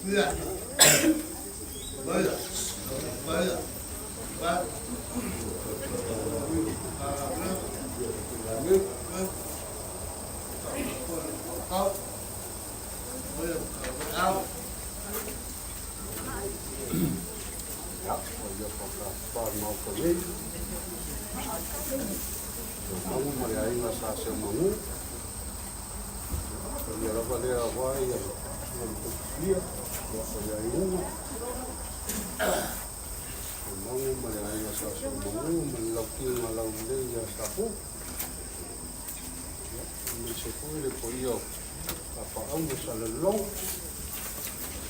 Ia, o ia pa le Maota nei, Seumanu ma le aiga sa Seumanu. O ia lava lea aua ia le Tupufia, ia o le aiga. Seumanu ma le aiga sa Seumanu ma le Lautina Laulelei ia Sapu. Ia, aemaise foi le paia o Tapaau ma Salelologa.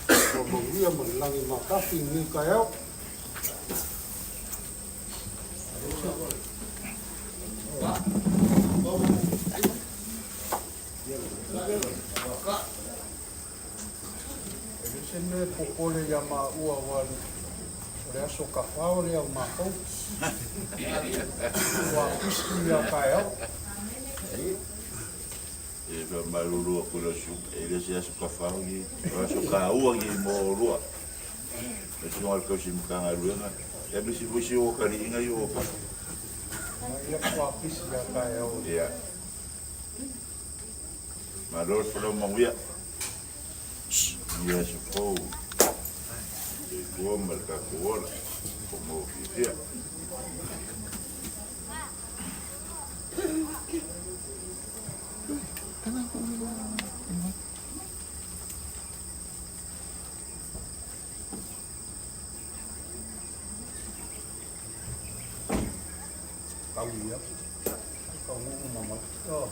Ua manuia ma le lagi matafi i lenei taeao. E le se mea e popole ia maua aua o le aso tafao lea o matou. Ua pisi ia taeao. E faamalulu atu i lau susuga, e le o se aso tafao lenei, o le aso taua lenei mo oulua. Lau susuga i le tausi Matagaluega, aemaise foi si ou atalii i o fafo. Ia ua pisi ia taeao. Ia. Malo le folau manuia. Ia aso fou. Soifua ma le tatou ola. Po mo fiafia. Tau ia. Tau nuu ma mai. Oh.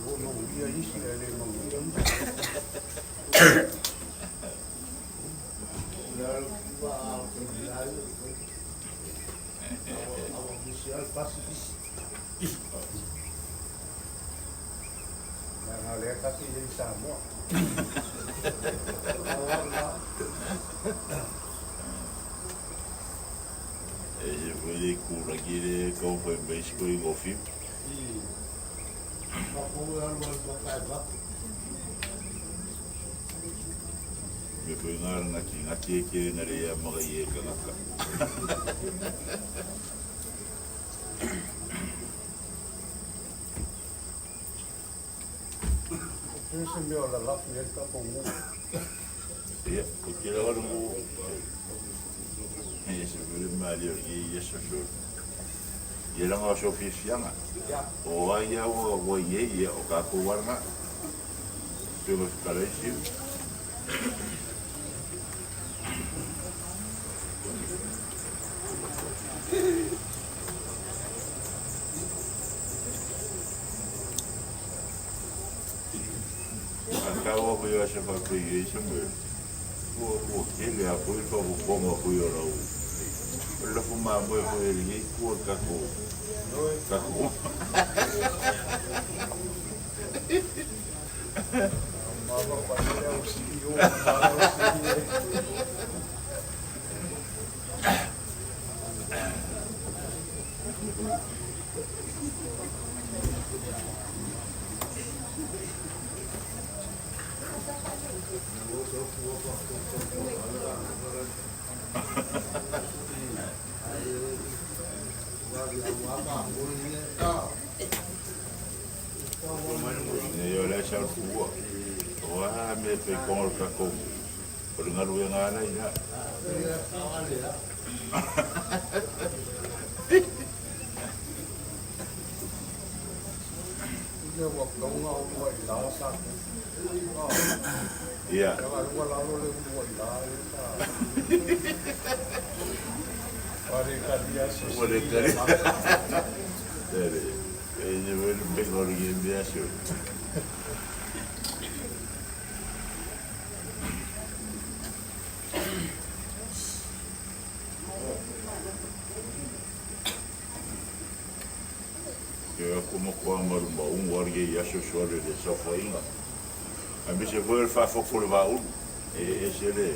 Ua manuia isi ae le manuia isi. Leaga o lea ta te i ai i Samoa. E se foi le itulagi lea e taumafai mai ai si toeaina o Fiu. O le mea foi lena o le gatigati e tele ina le amanaia e tagata. O se mea o lalafi ai le tatou nuu. Ia, ou te lava le nuu. E ese foi le malie o lenei aso so. Ia leaga o aso fiafiaga. O ai lava ua i ai, ia o tatou lava lena. Pei ona fetalai Fiu. mai o aso faapei ai Samuel. Ua ua tele lava foi le faaopoopoga foi o lau o le lafo mamoe foi a lenei itu o le tatou tatou Nei o le a sau fua. O a mea pe konga o le tatou o le galuega ala ina. Ia. Ua le kali. Lele. E ne wele penga o le mea sio. Ke aku makoa malu maungu ari e i aso soale le saofaiga. Aemaise foi o le faafofu o le vaaulu e ese le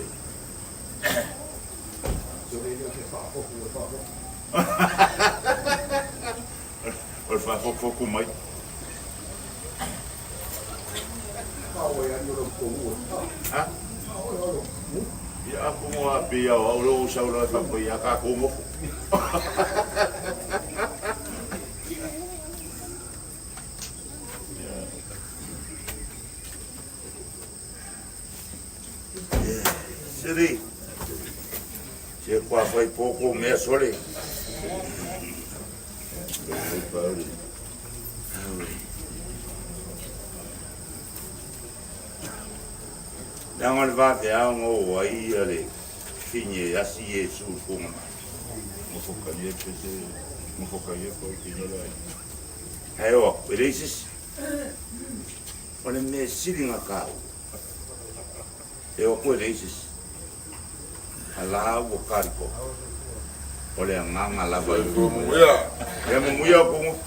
o le faafofoku mai. Ha? Ia a komo a pei au au lou sau la fa ia ka komo. Siri. Se kua fai poko mea sole. Leaga o le vaveaga o ai ia le fini e asi Iesu i fuga mai. Ae o aku, e leai se isi. O le mea sili ona taua, e o atu e leai se isi. A la ua kaliko. O le agaga lava ia. Ia manuia outou.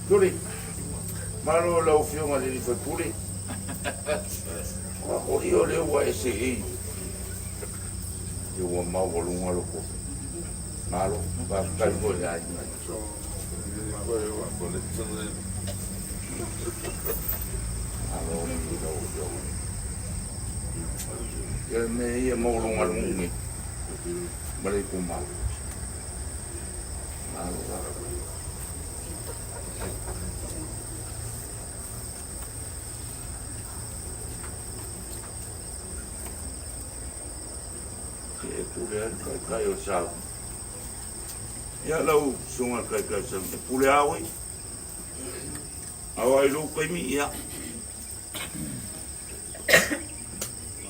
Tuli, malo lau Afioga i le sui usufono. O ia lea ua e seei, ua maualuga lou tofi. Malo, faafetai foi i le aiga. Malo i lau Afioga. Ia mea ia maualuga le nuu nei ma le itumalo. Malo faafetai. E pule ai le taitai o Sau. Ia lau susuga le taitai o Sau, e pule a oe. Ao ai lou taimi, ia.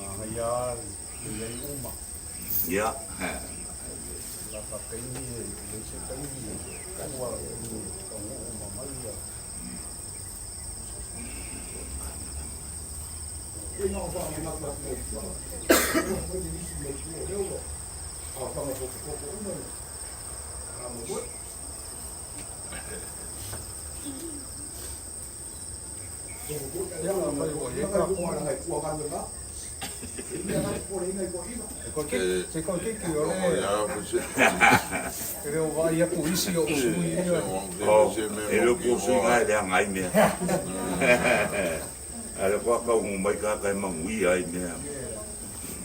Manaia le i ai uma. Ia. Laka taimi e leai se taimi e taua e taunuu uma mai ia. E le o vaai atu isi o sui ia. E le o po sui ngai le anga ai mea. A le kwa kau mai ka kai manguia ai mea.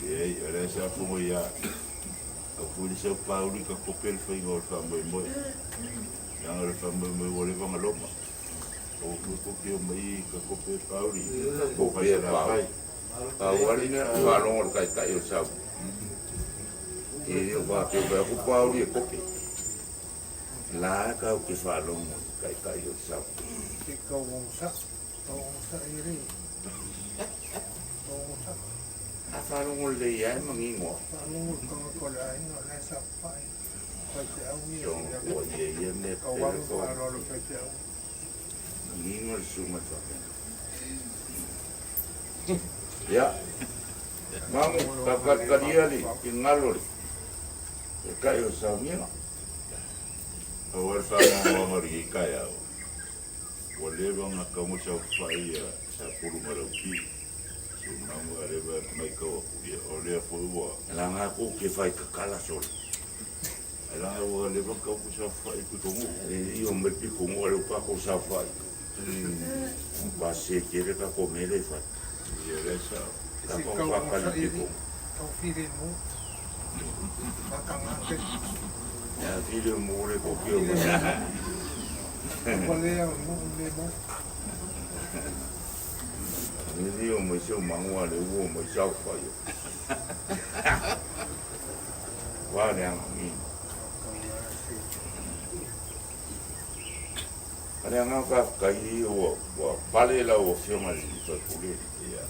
Ei, o le sa fongo ia. Au fuli sa pauli ka kope le whainga o le whamoemoe. Nanga le whamoemoe o le wanga loma. O ku kope o mai ka kope pauli. Kope e pauli. Pau ali mea whalongo le kai kai o sau. E le o wā pe ku pauli e kope. La ka ke whalongo kai kai o sau. Ke kau ong sa. Kau ong sa i re. Kau ong sa. A whalongo le ia e mangingoa. Whalongo kanga ko le ainga le sa pai. Pai te au ia. Tong kua ia ia me Kau pere waru kau. whalolo pai te au. Mangingo le sunga twapena. Ia. Mangu, kakakaria li, ki ngalo li. E kai o saungiga. Au le whangongo anga ri kai au. Ua leva nga kaunga sa whai ia sa puru marau ki. So mangu a leva mai kau aku ia. O lea foi ua. La ngā ku ke whai kakala sole. Ai langa ua leva kau ku sa whai ku tongu. E i o me piko ngo le pa ko sa whai. Pa se kere ka ko mele whai. Ia le sa. Ka Si ko kau ong sa whakali i piko. re. Kau whire mo. Whakanga te. Ia whire mo le ko ki o mo. Walea mo me mo. E i o mo se o mangua le uo mo sa whai. Wā le anga ngi. Ale anga ka kai o wa pale la o fionga le pa pule. Ia.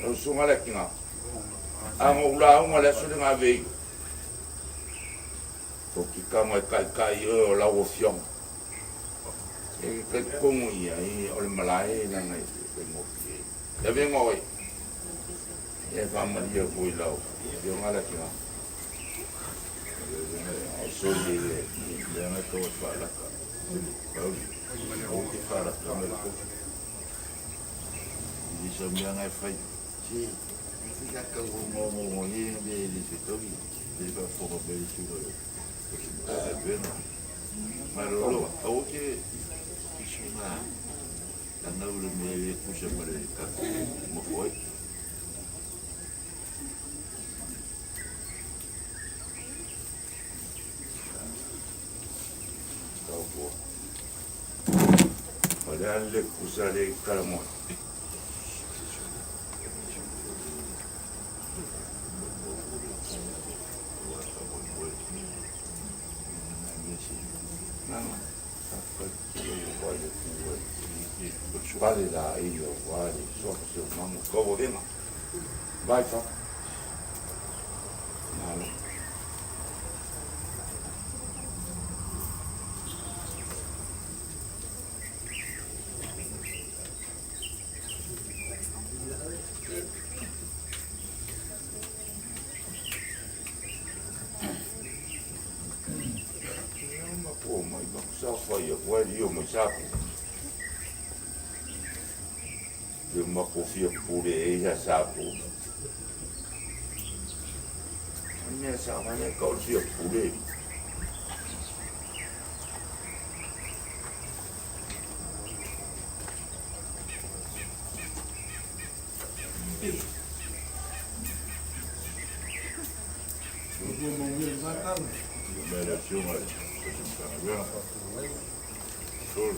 O sunga le kinga. Anga ula unga le sule ngā vei. Ko ki kanga kai kai o la o fionga. E kai kongu ia i o le malae na ngai kai mo ki. Ya vengo oi. E fa maria ko i lau. Fionga le kinga. O so le le. Lea nga kau e whalaka. Pauli. O ke whalaka me le kofi. I sa mea ngai whai. Si. I ka kau ngo ngo ngo i me le se togi. Le pa fonga me le sunga le. E vena. Marolo, au ke i sunga. Langa ule me le kusa ma le kako mo foi. Tau ko. O le ale kusa le kalamoa. Nanga. Ka ki o wa le ku e. Pale la i o wa le so se o mangu ko o venga. Vai fa. Malo. O mai ba sa fa ia wa i o mai sa ku. Le ma ko fia pure e ia sa ku. Mea sa fa ia ka o fia pure. Me le sunga le. Ko se mtanga vena. Sol.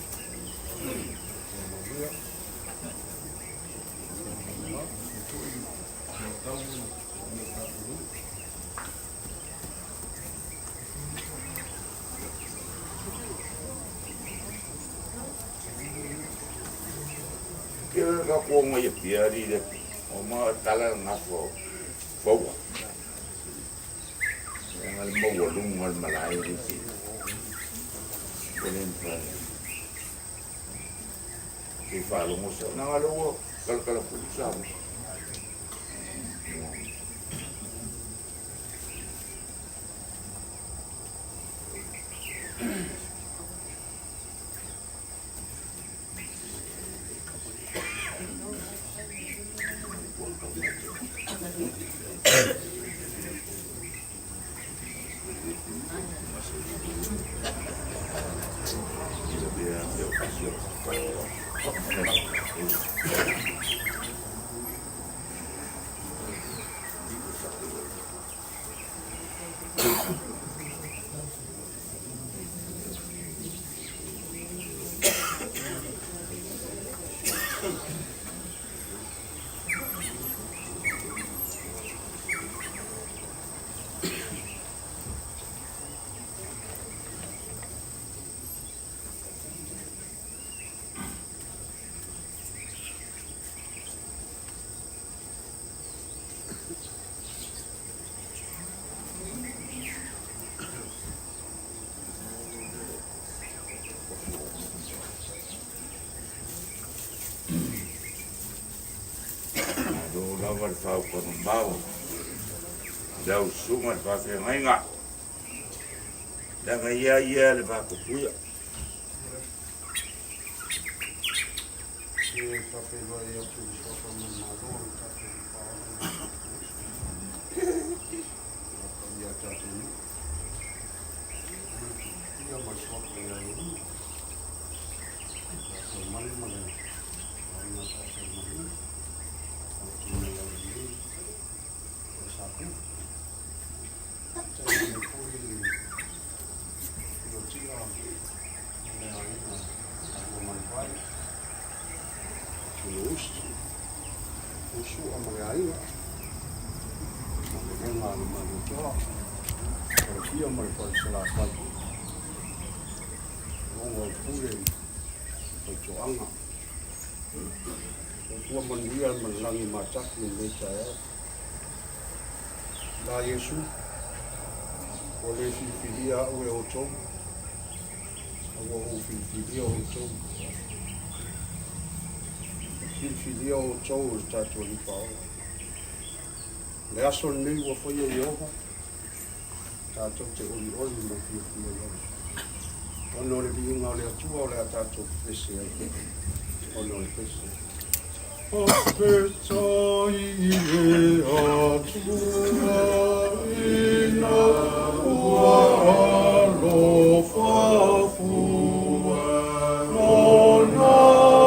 Ke ka ko ngai pia ri le. O ma tala nga fo. Fo. Nga le mo wa lunga le malai ri si. Ko le pa. Ke fa lo mo sa na lo wo kala kala pu sa. lava le faaupamamao i lau susuga i le faafeagaiga, leaga ia ia le vatapuia. E faafeiloai atu i le Suafa ma le Malo o le tatou Paola ma le tatou Uso. Ia paia a tatou nuu. Ua tutuia ma le Suafa ia Iesu. Ia Male ma le aiga sa Saumanu. Tautuina lau lelei. O Sapu. Tainane foi le Iotia o le aiga a Luamanuvai. Usi, Usua ma le aiga. Ma le lega a le Malietoa. Falefia ma le Falesalafai. Logo o Pule i Faitoaga. Soifua manuia ma le lagi matafi i lenei taeao. La Iesu, ua le filifilia au e outou, a ua ou filifilia outou. Filifilia outou e le tatou Alii Paola. Le aso lenei ua faia Ieova, tatou te olioli ma fiafia i ai. Ona o le viiga o le Atua o le a tatou pepese ai. Ona o le pese. Faafetai i le Atua ina ua alofa fua Lona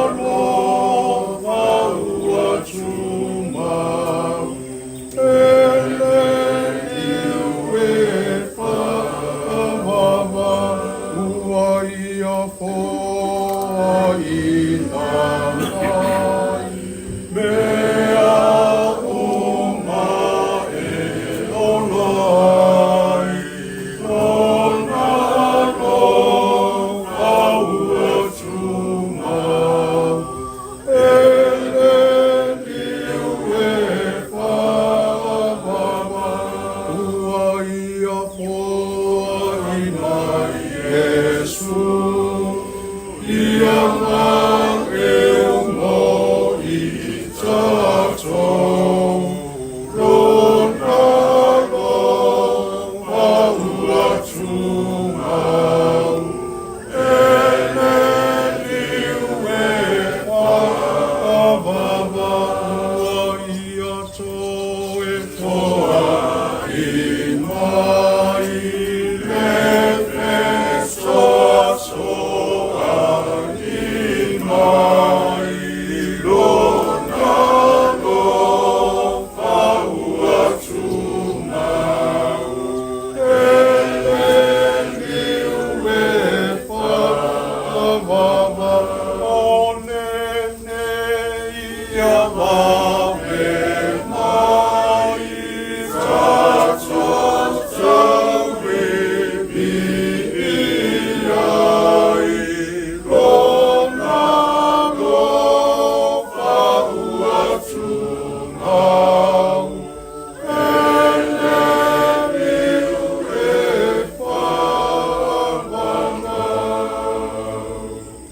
alofa ua tumau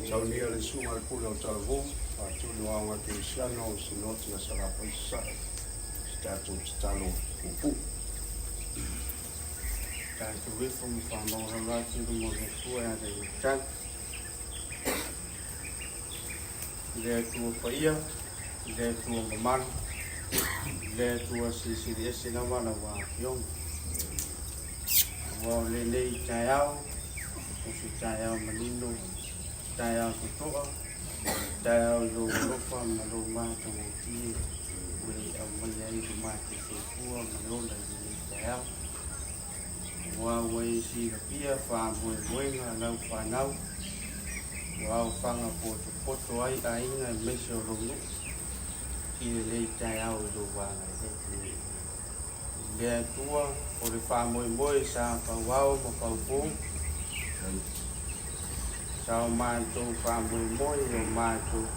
Saunia le susuga i le Pule o Talavou, faatuli o Aoga Kerisiano o Sinoti a Salafai Sasae, se tatou tatalo puupuu. Tatou ifo ma faamaualalo atu i luma o le Atua e ala i le tali. I le Atua paia, i le Atua mamalu, i le Atua silisili ese lava lau Afioga. Aua o lenei taeao, o se taeao manino, taeao totoa, taeao i lou alofa ma lou matagofie ua e aumaia ai lo matou soifua ma le ola i lenei taeao. Aua ua e silafia faamoemoega a lau fanau, ua aofaga potopoto ai aiga aemaise o lou nuu i lenei taeao i lou agalelei. I le Atua, o le faamoemoe sa fauao ma faupo, sa o matou faamoemoe o matou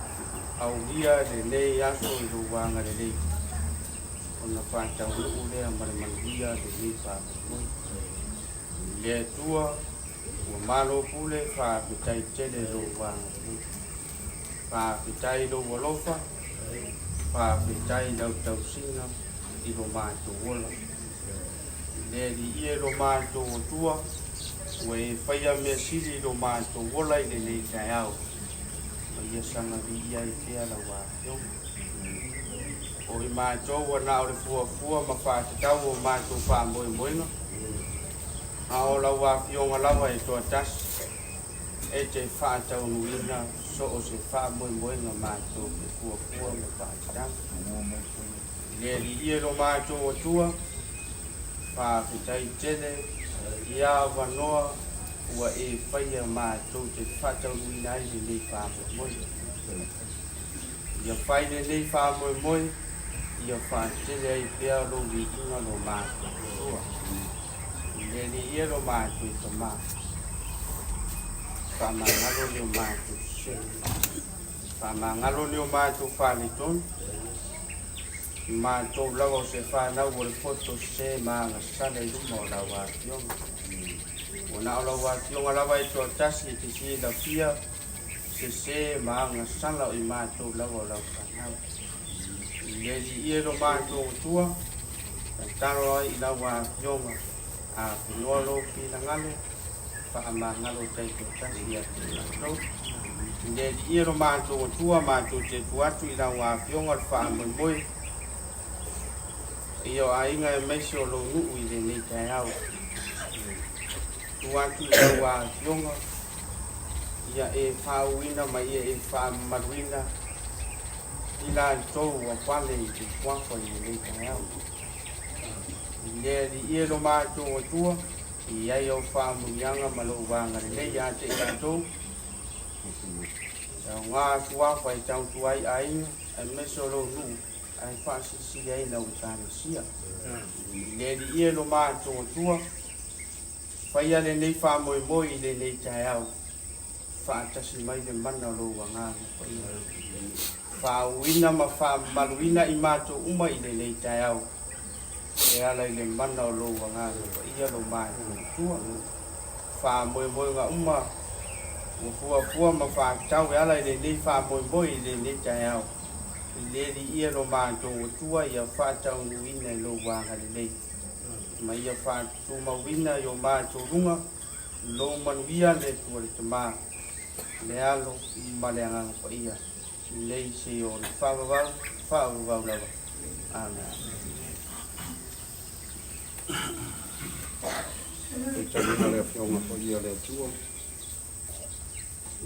aulia lenei aso i lou agalelei, ona faataunuu lea ma le manuia lenei faamoemoe. I le Atua, ua malo pule, faafetai tele lou agalelei. Faafetai lou alofa. Faafetai i lau tausiga i lo matou ola. I le Alii e lo matou Atua, ua e faia mea sili i lo matou ola i lenei taeao, ma ia saga viia ai pea lau Afioga. O i matou ua na o le fuafua ma faatatau o matou faamoemoega, a o lau Afioga lava e toatasi e te faataunuuina so o se faamoemoega matou te fuafua ma faatatau. I le Alii e lo matou Atua, faafetai tele i avanoa ua e faia matou te faataunuuina ai lenei faamoemoe. Ia fai lenei faamoemoe, ia faatele ai pea lou viiga lo matou Atua. I le Alii e lo matou Tama, faamagalo ni o matou sese, faamagalo ni o matou faaletonu, matou lava o se fanau o le poto sese ma agasala i luma o lau Afioga. Ua na o lau Afioga lava e toatasi e te silafia sese ma agasala o i matou lava o lau fanau. I le Alii e lo matou Atua, tatalo ai i lau Afioga, afenoa lou finagalo, faamagalo taitoatasi ia te matou. I le Alii e lo matou Atua, matou te atu atu i lau Afioga le faamoemoe, paia o aiga aemaise o lou nuu i lenei taeao. Tuu atu i lau Afioga, ia e faauuina ma ia e faamamaluina i latou ua pale i le kuafa i lenei taeao. I le Alii e lo matou Atua, i ai au faamuniaga ma lou agalelei ia te i latou, e aoga suafa e tautua ai aiga aemaise o lou nuu ae faasilisili ai lau Ekalesia. I le Alii e lo matou Atua, Faia lenei faamoemoe i lenei taeao, faatasi mai le mana o lou Agaga Paia. Faauuina ma faamamaluina i matou uma i lenei taeao, e ala i le mana o lou Agaga Paia lo matou Atua. Faamoemoega uma ua fuafua ma faatatau e ala i lenei faamoemoe i lenei taeao, i le Alii lo matou Atua ia faataunuuina i lou agalelei. Ma ia faatumauina i o matou luga lou manuia le Atua le Tama, le Alo ma le Agaga Paia, nei seia o le faavavau, faavavau lava. Amene. Faitauina le Afioga Paia a le Atua,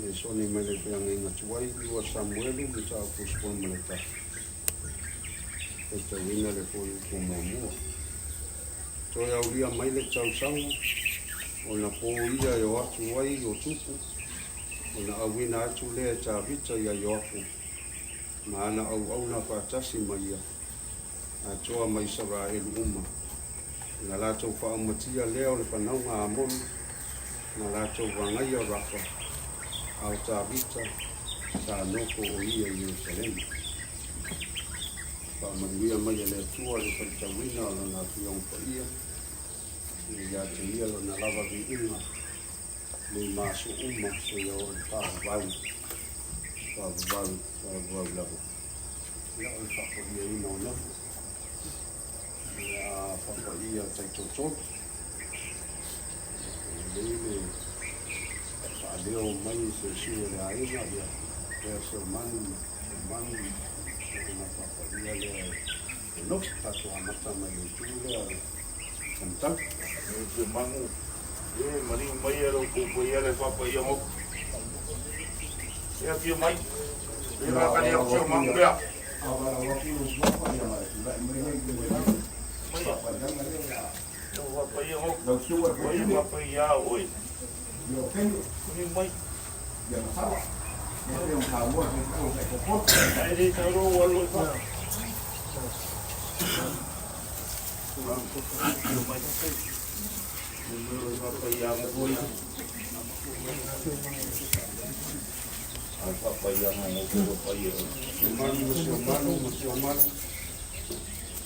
le soni mai le feagaiga tuai, 2 Samuelu, mataupu 11. Faitauina le fuaiupu muamua. Toe aulia mai le tausaga, ona poia e o atu ai o tupu, ona auina atu lea e Tavita iā Ioapo ma ana auauna faatasi ma ia, atoa ma Isaraelu uma. Ona latou faaumatia lea o le fanauga a Amoni, ma latou vagaia Rapa, a o Tavita sa nofo o ia i Ierusalema. Faamanuia mai e le Atua le faitauina o Lana Afioga Paia, ina ia te Ia Lona lava viiga nei ma aso uma seia oo i le faavavau, faavavau, faavavau lava. Ia, o le faapaiaina o nofo, o le a faapaia taitoatolu. E lelei le faaleo mai e se isi o le aiga, ia, lea Seumanu ma Seumanu ona faapaia lea e nofo. Tatou amata mai le itu lea o le Samatau. Seumanu, e maliu mai e lou puipuia le faapaia nofo. E afio mai. E rakali au Seumanu lea. Manu ma Siomanu ma Siomanu.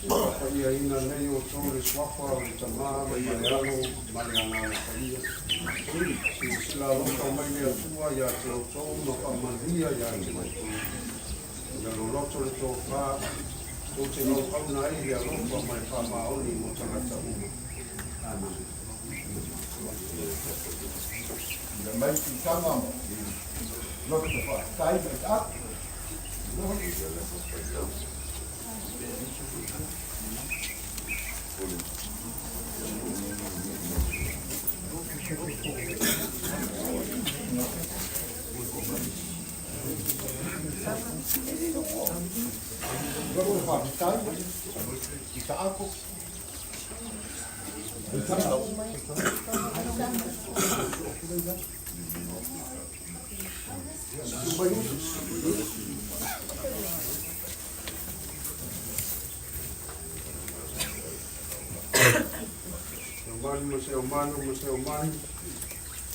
E faapaiaina nei outou le suafa o le Tama ma le Alo ma le Agaga Paia. Silasila alofa mai le Atua ia te outou ma faamanuia ia te outou. Ia loloto le tofa, tou te auauna ai i le alofa ma le faamaoni mo tagata uma. Amene. Le mai titaga ma loto faafetai ma itapu. Loto faafetai i taapu. Seomanu ma Seomanu ma Seomanu,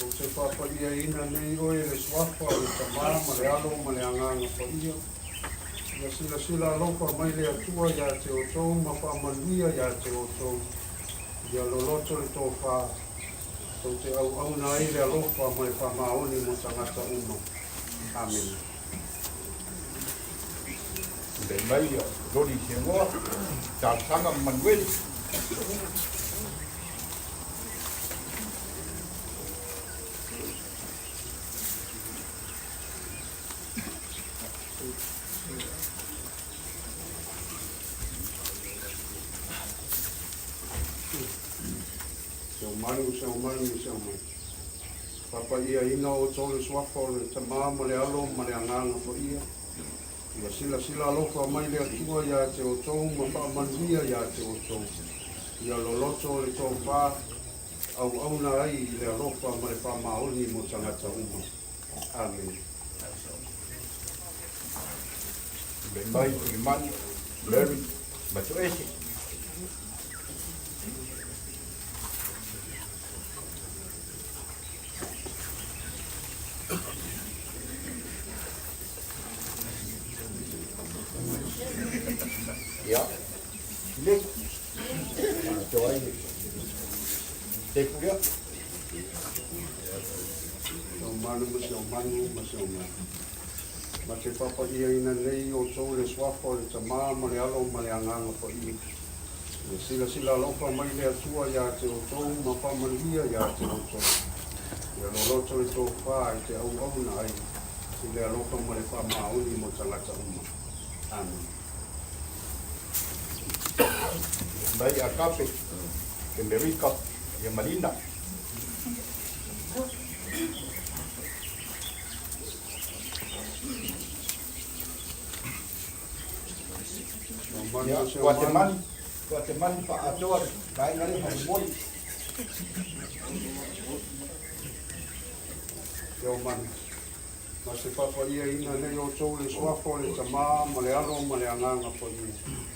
ou te faapaiaina nei oe i le suafa o le Tamā ma le Alo ma le Agaga Paia. Ia silasila alofa mai le Atua iā te outou ma faamanuia iā te outou. Ia loloto le tofa, tou te auauna ai le alofa ma le faamaoni mo tagata uma. Amene. Tulai mai ia Loli Segoa, talosaga ma Manueli. Seomanu, Seomanu, Seomanu. Faapaiaina outou le suafa o le Tamā ma le Alo ma le Agaga Paia. Ia silasila alofa mai le Atua iā te outou ma faamanuia iā te outou. Ia loloto le tofa, auauna ai i le alofa ma le faamaoni mo tagata uma. Amene. Tulai mai Sulemani, Mary ma Toese. Ia, le atoa ai le pulea. Seomanu ma Seomanu ma Seomanu. Ma te faapaiaina nei outou le suafa o le Tamā ma le Alo ma le Agaga Paia. Ia silasila alofa mai le Atua iā te outou ma faamanuia iā te outou. Ia loloto le tofa e te auauna ai i le alofa ma le faamaoni mo tagata uma. Amene. Mai Akape, Amerika, ia Malina. Seomanu Ia, ma Seomanu. Kuatemani, Kuatemani faaatoa le vaega lea faamolemole. Seomanu. Ma se faapaiaina nei outou le suafa o le Tamā ma le Alo ma le Agaga Paia.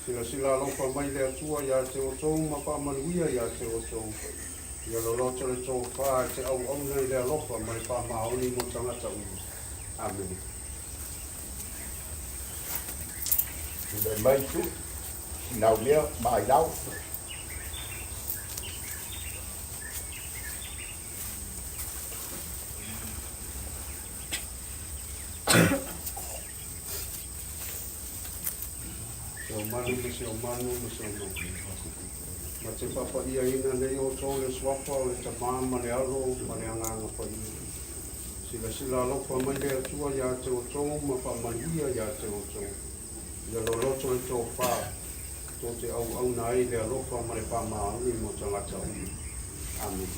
Silasila alofa mai le Atua iā te outou ma faamanuia iā te outou. Ia loloto le tofa e te auauna i le alofa ma le faamaoni mo tagata uma. Amene. Tulai mai Tu'i, Sinaulea ma Ailao. Seomanu ma Seomanu ma Seomanu. Ma te faapaiaina nei outou le suafa o le Tamā ma le Alo ma le Agaga Paia. Silasila alofa mai le Atua iā te outou ma faamanuia iā te outou. Ia loloto le tofa, tou te auauna ai le alofa ma le faamaoni mo tagata uma. Amene.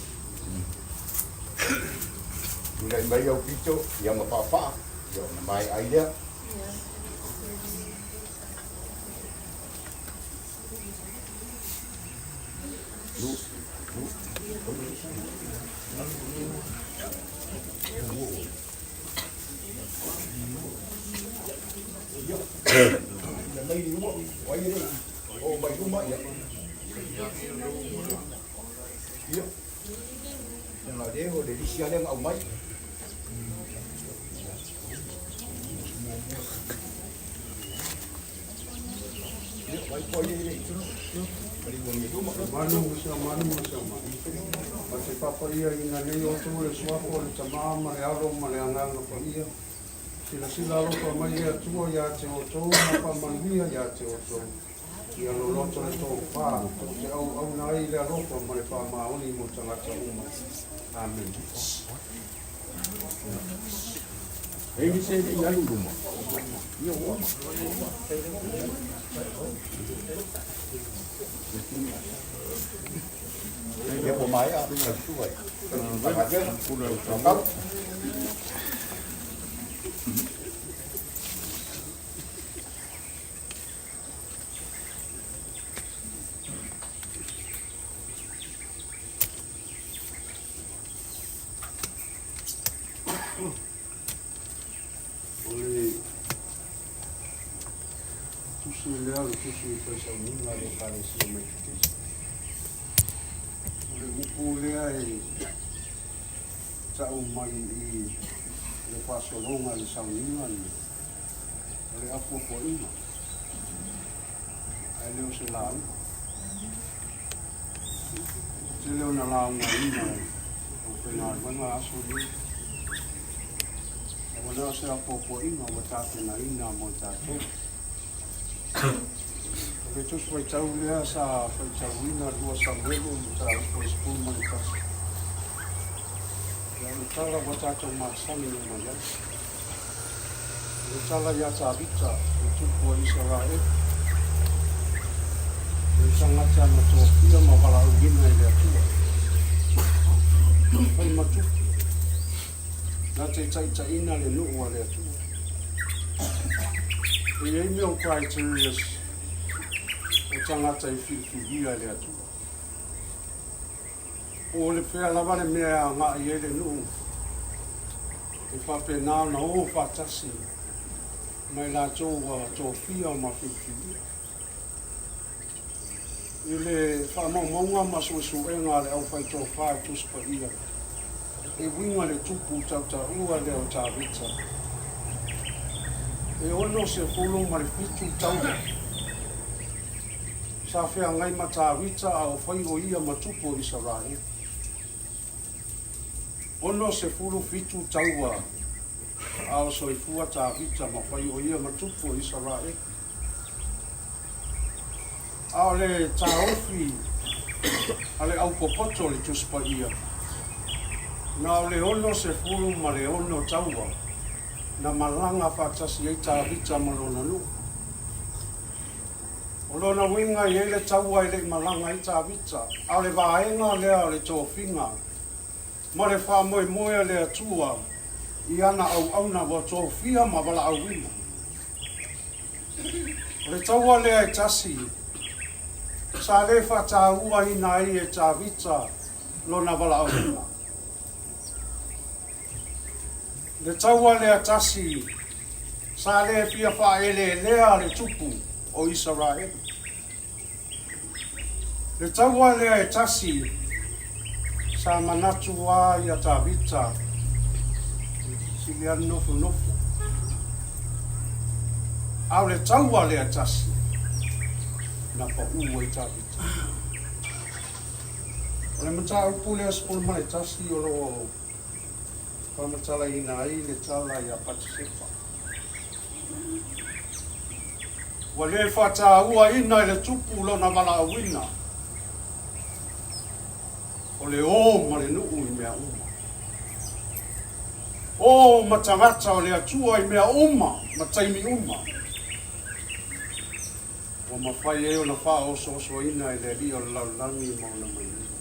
Tulai mai Aupito, ia ma Faafaa, ia ona maea ai lea. Ia, tulai mai Lua, o ai e le i oo mai luma, ia. Ia, leaga o lea o le lisi lava lea na aumai. Ia, o ai po ai e le i maliu agi i luma. Seomanu ma Seomanu ma Seomanu. Ma te faapaiaina nei outou le suafa o le Tamā ma le Alo ma le Agaga Paia. Silasila alofa mai le Atua ia te outou ma faamanuia ia te outou. Ia loloto le tofa, tou te auauna ai i le alofa ma le faamaoni mo tagata uma. Amene. E i se i alu luma. Ia ua. Ia ua maea lau susuga i le O le tusi lea o le tusi i faisauniga a le Ekalesia Metotisi. O le upu lea e tau mai i le faasologa i le sauniga lenei, o le afuafuaiga, ae le o se lauga. Tele ona laugaina e aufaigaluega aso nei. Ae ua na o se apoapoaiga ua tapenaina mo i tatou. O le Tusi Faitau lea sa faitauina 2 Samuelu mataupu e 11. Ia, o le tala ua tatou masani uma i ai. O le tala iā Tavita, le tupu o Isaraelu, o le tagata na tofia ma valaauina e le Atua, e fai ma tupu, na te taitaiina le nuu a le Atua. E i ai mea o criterias o tagata e filifilia e le Atua. Po o le fea lava le mea e agai ai le nuu, e faapena ona o faatasi ma i latou ua tofia ma filifilia. I le faamaumauga ma suesuega a le aufaitofa e Tusi Paia, e uiga le tupu tautaua lea o Tavita, e 67 tauga. Sa feagai ma Tavita a o fai o ia ma tupu o Isaraelu. 67 taua a o soifua Tavita ma fai o ia ma tupu o Isaraelu. A o le taofi a le aupopoto o le Tusi Paia, na o le 66 taua na malaga faatasi ai Tavita ma lona nuu. O lona uiga e i ai le taua e le i malaga ai Tavita, a o le vaega lea o le tofiga ma le faamoemoe a le Atua i ana auauna ua tofia ma valaauina. O le taua lea e tasi sa le faatauaina ai e Tavita lona valaauina. Le taua lea tasi sa le fia faaeleelea le tupu o Isaraelu. Le taua lea e tasi sa manatu a ia Tavita sili a nofonofo. A o le taua lea tasi na pau ai Tavita. O le mataupu lea 11 o lo o faamatalaina ai le tala ia Patisepa. Ua le faatauaina e le tupu lona valaauina, o le o ma le nuu i mea uma. O ma tagata o le Atua i mea uma ma taimi uma. Ua mafai ai ona faaosoosoina e le Alii o le lalolagi ma ona manuia.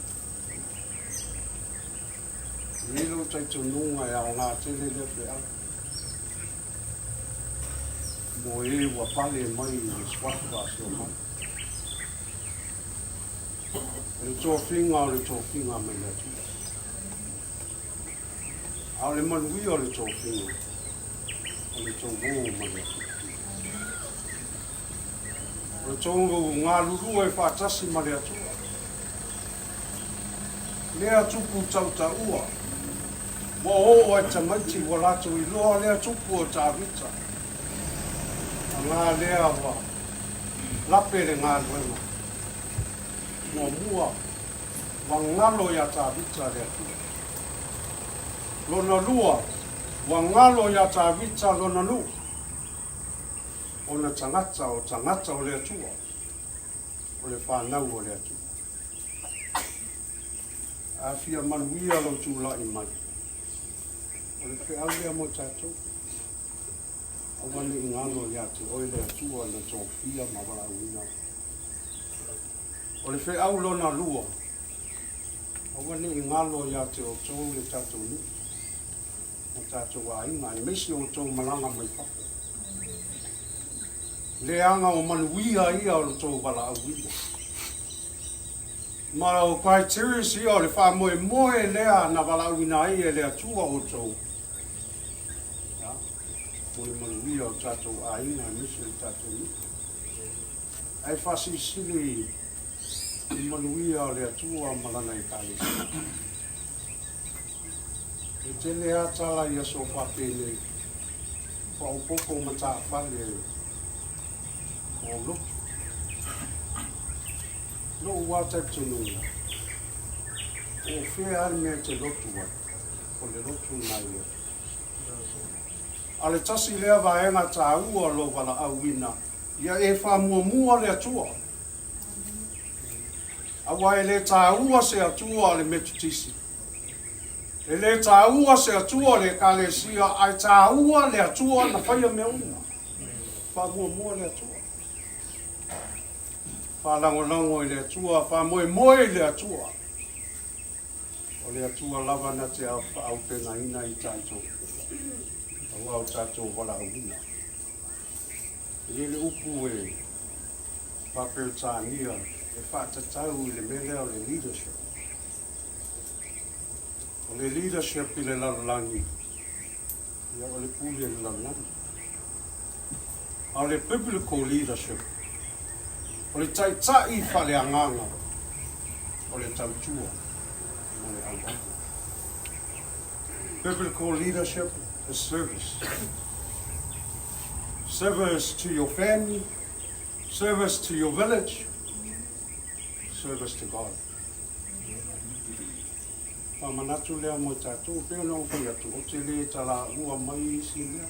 E i ai lou talitonuga e aoga tele lea feau mo e ua pale mai i le suafa a si o matou. O le tofiga o le tofiga mai le Atua. A o le manuia o le tofiga, o le tou o ma le Atua. O le tou galulue faatasi ma le Atua. Lea tupu tautaua, ua oo ai tamaiti ua latou iloa lea tupu o Tavita. Aga lea ua lape le galuega. Muamua, ua galo ia Tavita le Atua. Lona lua, Ua galo iā Tavita lona nuu, ona tagata o tagata o le Atua, o le fanau o le Atua. A fia manuia lou tulai mai, o le feau lea mo tatou. Aua ne i galo ia te oe le Atua na tofia ma valaauina oe. O le feau lona lua, aua ne i galo ia te outou le tatou nuu ma tatou aiga, aemaise outou malaga mai fafo. Leaga o manuia ia o lo tou valaauina. Ma o criterias ia o le faamoemoe lea na valaauina ai e le Atua outou, ia, mo le manuia o tatou aiga aemaise o le tatou nuu. Ae faasilisili i manuia o le Atua ma Lana Ekalesia. E tele lava tala i aso faapenei, faaopoopo matafale o lotu. Lou lava talitonuga, po o fea lava le mea e te lotu ai, o le lotu lena i le Atua. A o le tasi lea vaega taua o lou valaauina, ia e faamuamua le Atua. Aua e le taua se Atua o le Metotisi, e le taua se Atua o le Ekalesia, ae taua le Atua na faia mea uma. Faamuamua le Atua. Faalagolago i le Atua, faamoemoe i le Atua. O le Atua lava na te faaaupegaina i tatou, aua o tatou valaauina. E i ai le upu e faa-Peretania e faatatau i le mea lea o le leadership. O le leadership i le lalolagi, ia o le pule i le lalolagi. A o le biblical leadership, o le taitai faaleagaga, o le tautua ma le auauna. Biblical leadership is service. Service to your family, service to your village, service to God. Faamanatu lea mo tatou, pei ona ou fai atu, ou te le talaua mai i isi mea.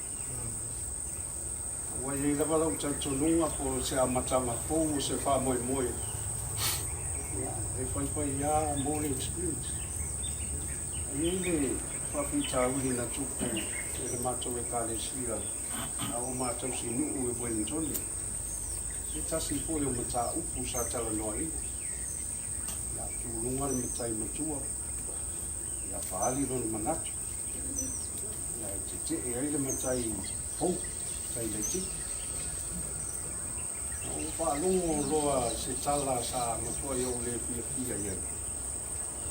Ua i ai lava lau talitonuga po o se amataga fou o se faamoemoe, ia, e faifai lava mo le experience. E i ai le faafitauli na tupu i le matou Ekalesia a o matou sinuu i Wellingtone, se tasi foi o mataupu sa talanoaina. Ia, tuluga le matai matua, ia faaali lona manatu. Ia, e tetee ai le matai fou, matai laitiiti. Na ou faalogo loa se tala sa matuai ou le fiafia i ai.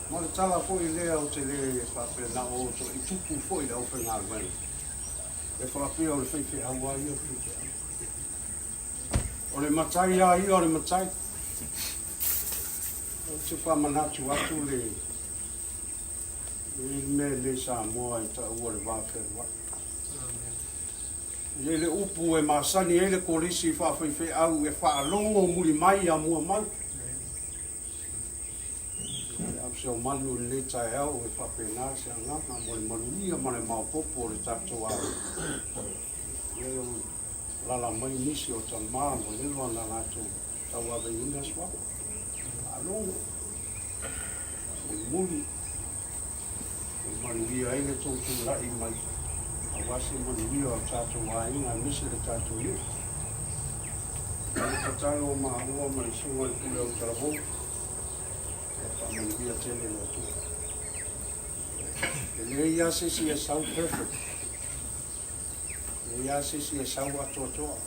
Ma o le tala foi lea ou te le faapea na o i tupu foi le aufaigaluega. E faapea o le faifeau lava ia o le faifeau. O le matai lava ia o le matai. Ou te faamanatu atu le le mea nei Samoa e taua le va fealuai. E i ai le upu e masani ai le kolisi faafaifeau e faalogo muli mai ia mua mai. E au se omalu i lenei taeao e faapena se agaga mo le manuia ma le maopoopo o le tatou aiga. Ia e lala mai nisi o tama ua leva ona latou tauaveina suafa. Faalogo, mulimuli, e manuia ai le tou tulai mai aua se manuia o tatou aiga aemaise le tatou nuu. O le tatalo o maua ma le Susuga i le Pule o Talavou, ia faamanuia tele le Atua. E leai lava se isi e sau perfect. E leai lava se isi e sau atoatoa.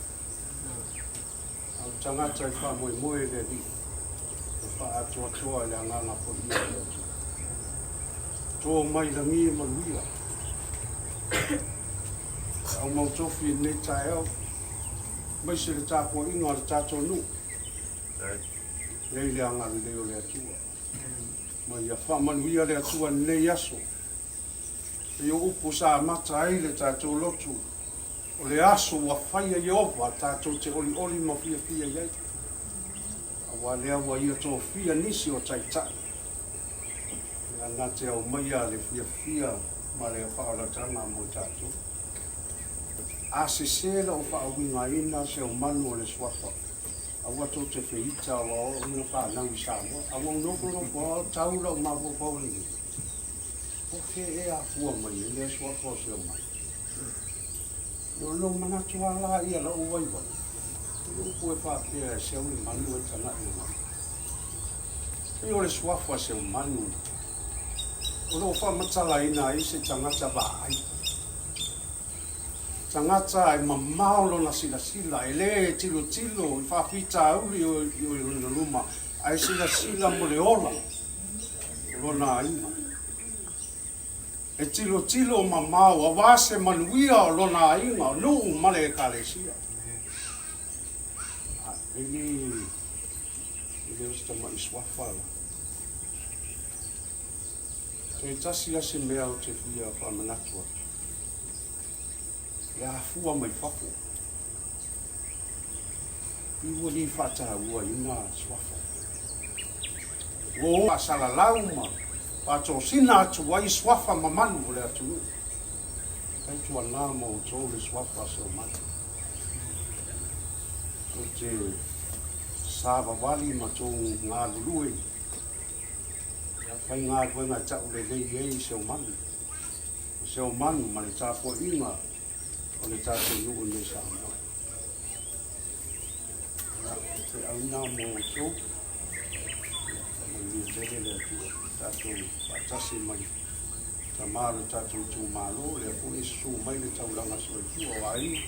A o le tagata e faamoemoe i le Alii, e faaatoatoa i le agaga paia o le Atua. To mai lagi e manuia. E aumautofi i lenei taeao, aemaise le tapuaiga a le tatou nuu. Lei le agalelei o le Atua. Ma ia faamanuia le Atua i lenei aso. Pei o upu sa amata ai le tatou lotu, o le aso ua faia Ieova tatou te olioli ma fiafia i ai, aua lea ua Ia tofia nisi o taitai, ia na te aumaia le fiafia. ma le faaolataga mo tatou. A sese lau faauigaina seumanu o le suafa, aua tou te feita aua o au na fanau i Samoa. A ua ou nofonofo lava o tau lau mafaufau i le po o fea ea afua mai ai lea suafa o seumanu. O lou manatu lava la ia lou vaivai, o le upu e faapea e seu le manu e tagai i lalo. Pei o le suafa seumanu o lo o faamatalaina ai se tagata vaai. Tagata e mamao lona silasila, e le tilotilo i faafitauli o i lona luma, ae silasila mo le ola o lona aiga. E tilotilo mamao aua se manuia o lona aiga, nuu ma le Ekalesia. E le o se tama'i suafa la. Toe tasi lava se mea ou te fia faamanatu atu, le afua mai fafo. I ua le faatauaina suafa. Ua o faasalalau ma faatosina atu ai suafa mamalu o le atunuu. Tautuana ma outou le suafa a Seomanu. Tou te savavali ma tou galulue i faigaluega e taulelei ai Seomanu, o Seomanu ma le tapuaiga o le tatou nuu i Samoa. Ia, o feau na mo outou. Ia, faamanuia tele le Atua. Tatou faatasi mai tama o le tatou itumalo, lea foi e susu mai le taulaga soifua o aiga.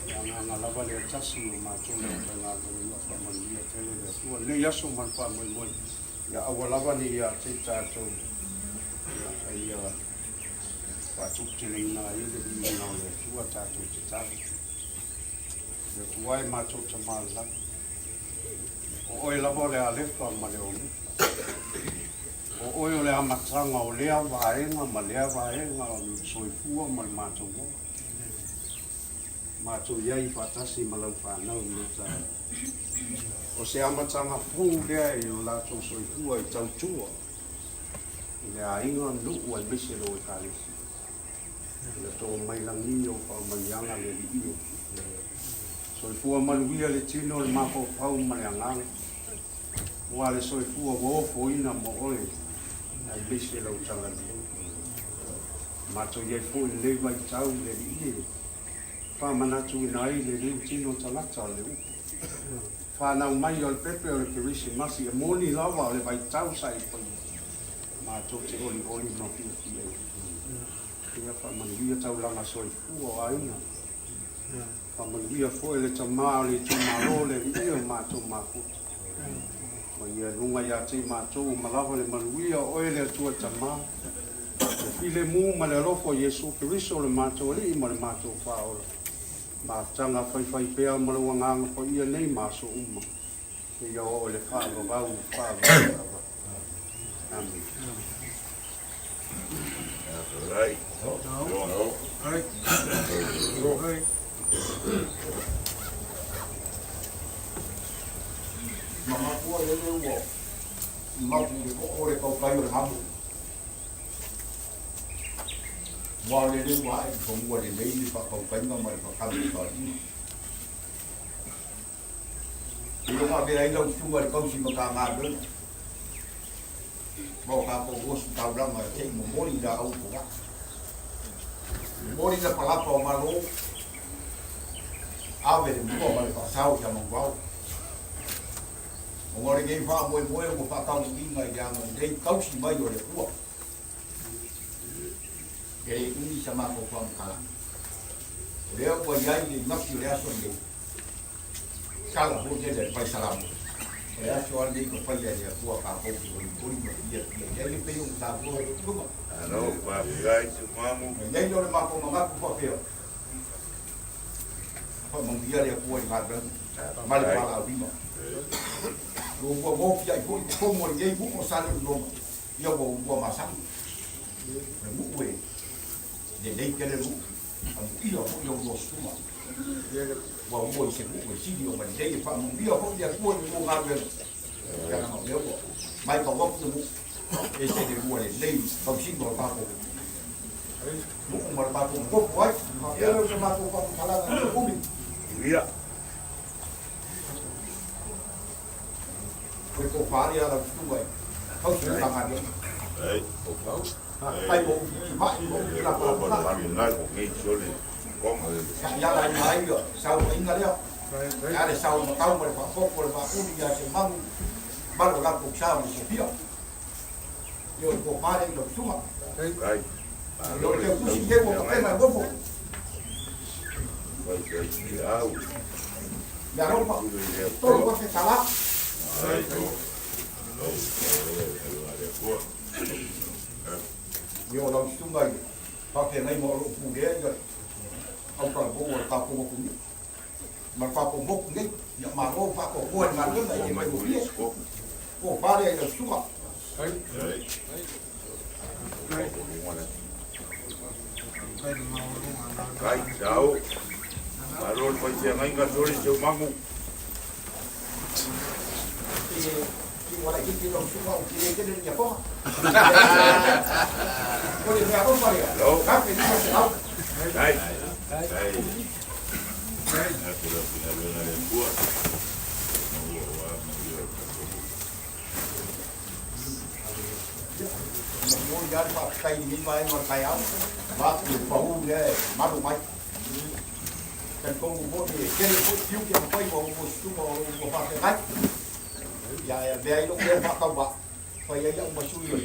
Le agaga lava lea tasi o matou le aufaigaluega, ia faamanuia tele le Atua. Lenei aso ma le faamoemoe, ia aua lava ne i ia te i tatou, ia, a ia faatuputeleina ai le viiga o le Atua tatou tatalo. Le Atua e matou Tama i le lagi, o Oe lava o le Alefa ma le Omeka. O Oe o le amataga o lea vaega ma lea vaega o le soifua ma le matou ola. Matou i ai faatasi ma lau fanau i lenei taeao. O se amataga fou lea i lo latou soifua i tautua i le aiga, nuu aemaise lou Ekalesia. Ia too mai lagi ou faamanuiaga le Alii e. Soifua manuia le tino, le mafaufau ma le agaga. Ua le soifua ua ofoina mo oe aemaise lau talalelei. Matou i ai foi i lenei vaitau le Alii e faamanatuina ai le liu tino tagata o le upu. Fanau mai o le pepe o le Kerisimasi e moni lava o le vaitau sa i paia. Matou te olioli ma fiafia ai. Ia faamanuia taulaga soifua o aiga. Faamanuia foi le tama o le itumalo le alii o matou mafuta. Ma ia luga ia te i matou uma lava le manuia o oe le Atua Tama, le filemu ma le alofa o Iesu Keriso le matou Alii ma le matou Faaola. Mafutaga faifaipea ma lou Agaga Paia nei ma aso uma. Seia oo i le faavavau faavavau lava. Amene. Mamatua lele ua mapu i le koo o le kaukai o le hamu. Ua lele ua ae i fanua lelei le faakaukaiga ma le fakami o faliga. I loko avea ai lau susuga i le tausi Matagaluega ma o tatou ositaulaga se i momoli i laau fogaa. Momoli lapalapa o Malo, ave le mua ma le faasao ia Manuvao. Ona o lenei faamoemoe ua faataunuuina i le agalelei tausi mai o le Atua. E le umi sa matou faamatalaga. O lea ua i ai le igafo o le aso lenei, Tala foi lele a le Fai Salamo, O le aso lava lenei na faia e le Atua tatou te olimoli ma fiafia i ai, e pei ona taua ai i luga. Malo, faafetai Tumamu. Ona i ai lea o le matou manatu faapea, faamanuia le Atua i le galuega ma le valaauina. Ua ua gofiai foi i totonu o lenei nuu o Salelologa, ia ua ua masani. O le nuu e lelei tele le nuu. Amuia foi ou lua susuga, ua ua i se nuu e sili ona lelei, e faamanuia foi le Atua i le lua galuega, leaga o lea ua matau atu le nuu, e ese le lua lelei i le tausiga o tatou Nuu ma le matou nonofo ai. Faapea lea o se matou faamatalaga i le umi. Ia. O le tofa lea a lau susuga e tausi le Matagaluega. Faafetai mo ou timai ma ou lapalapalai. Sa i ala ai ia sauaiga lea. Ia le sau matau ma le faafofu o le vaapuli ia Semagu ma lo latou sa o le Sofia. Ia o le tofa lea i lau susuga. Ia o le teutusi nei ua tapena e nofo. Ia alofa, $3,000. Ia o lau susuga i le faafeagaiga o lo o pulea ia le autalavou o le tatou atunuu ma le tatou motu nei. Ia malo faatoatoa i le galuega e le faigofie. Tofa lea i lau susuga. Kai, sau. Malo le faifeagaiga sole Seumagu. Kai. Kai. Momoli lava le faafetai i lenei vaega o le taeao, vaeatu le pau lea e malu mai. Talitonu foi e tele foi tiute ma faiva o outou susuga o lo o ua faafeagai. Ia ae avea ai lou leo faatauvaa, fai ai au ma sui o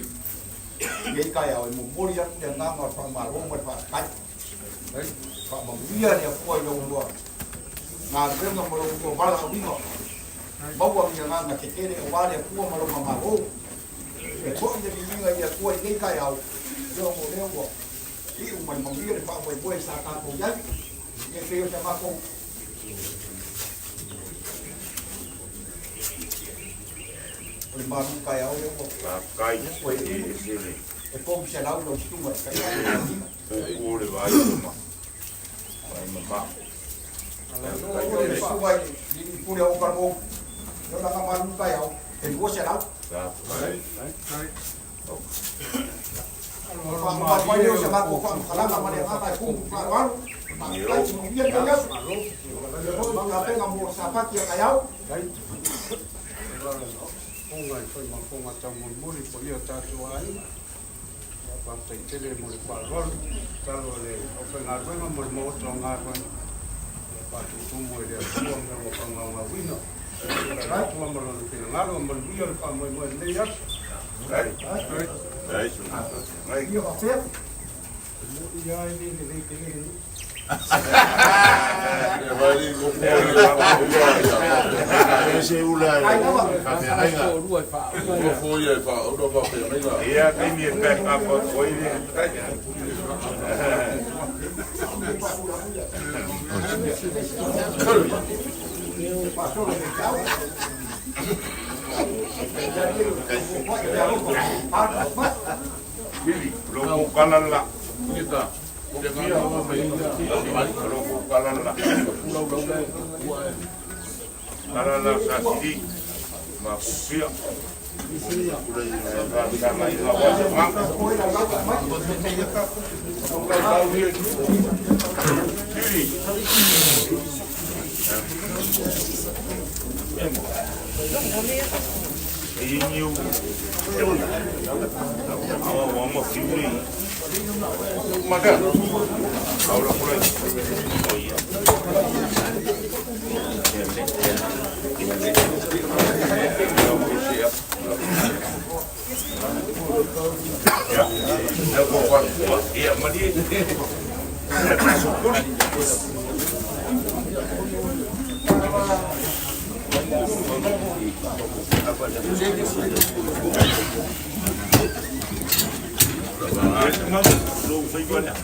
lenei taeao e momoli atu le agaga o le faamalo ma le faafetai. Faamanuia le Atua i lau lua galuega ma lou lua valaauina. Maua ni agaga tetele aua le Atua ma Lona Malo. E foi le viiga i le Atua i lenei taeao, ia ona o lea ua iu ma le manuia le faamoemoe sa tatou i ai. Ia pei o se matou o le malu taeao lea ua Faafetai. ua e 300 lau susuga i tai. Puupuu le vaai ma vaai mamao. O le susuga i le pule o Kalou, o lana malu taeao, e 200. Faafetai. Faamamalu lea o se matou faamatalaga ma le agaga e tumu faaaloalo. Faafetai, manuia lenei aso. Tapena mo Sapati a taeao. Fonga e fai ma fonga taumolimoli po ia tatou aiga. Ia faafetai tele mo le faaaloalo, tatalo a le aufaigaluega ma le maota o galuega. Ia faatutumu e le Atua mea ua faagaogauina. Le Atua ma lona finagalo, manuia le faamoemoe i lenei aso. Ai. Ai. Ai. Ia faapea. Ia e le lelei tele lenei. Ai lava. Ia taimi e back up atu ai le. Pili, lou kukala la. Lou kukala la. Kala la sa sili. Ma kupia. Faafeagaiga wa Semagu. Pili. Inyu. Awa wa ma fiuli. Maka. Aula kula. Oh iya. Ya. Ya ko kwa. Ya mali. Sukuri. Lou fai wala.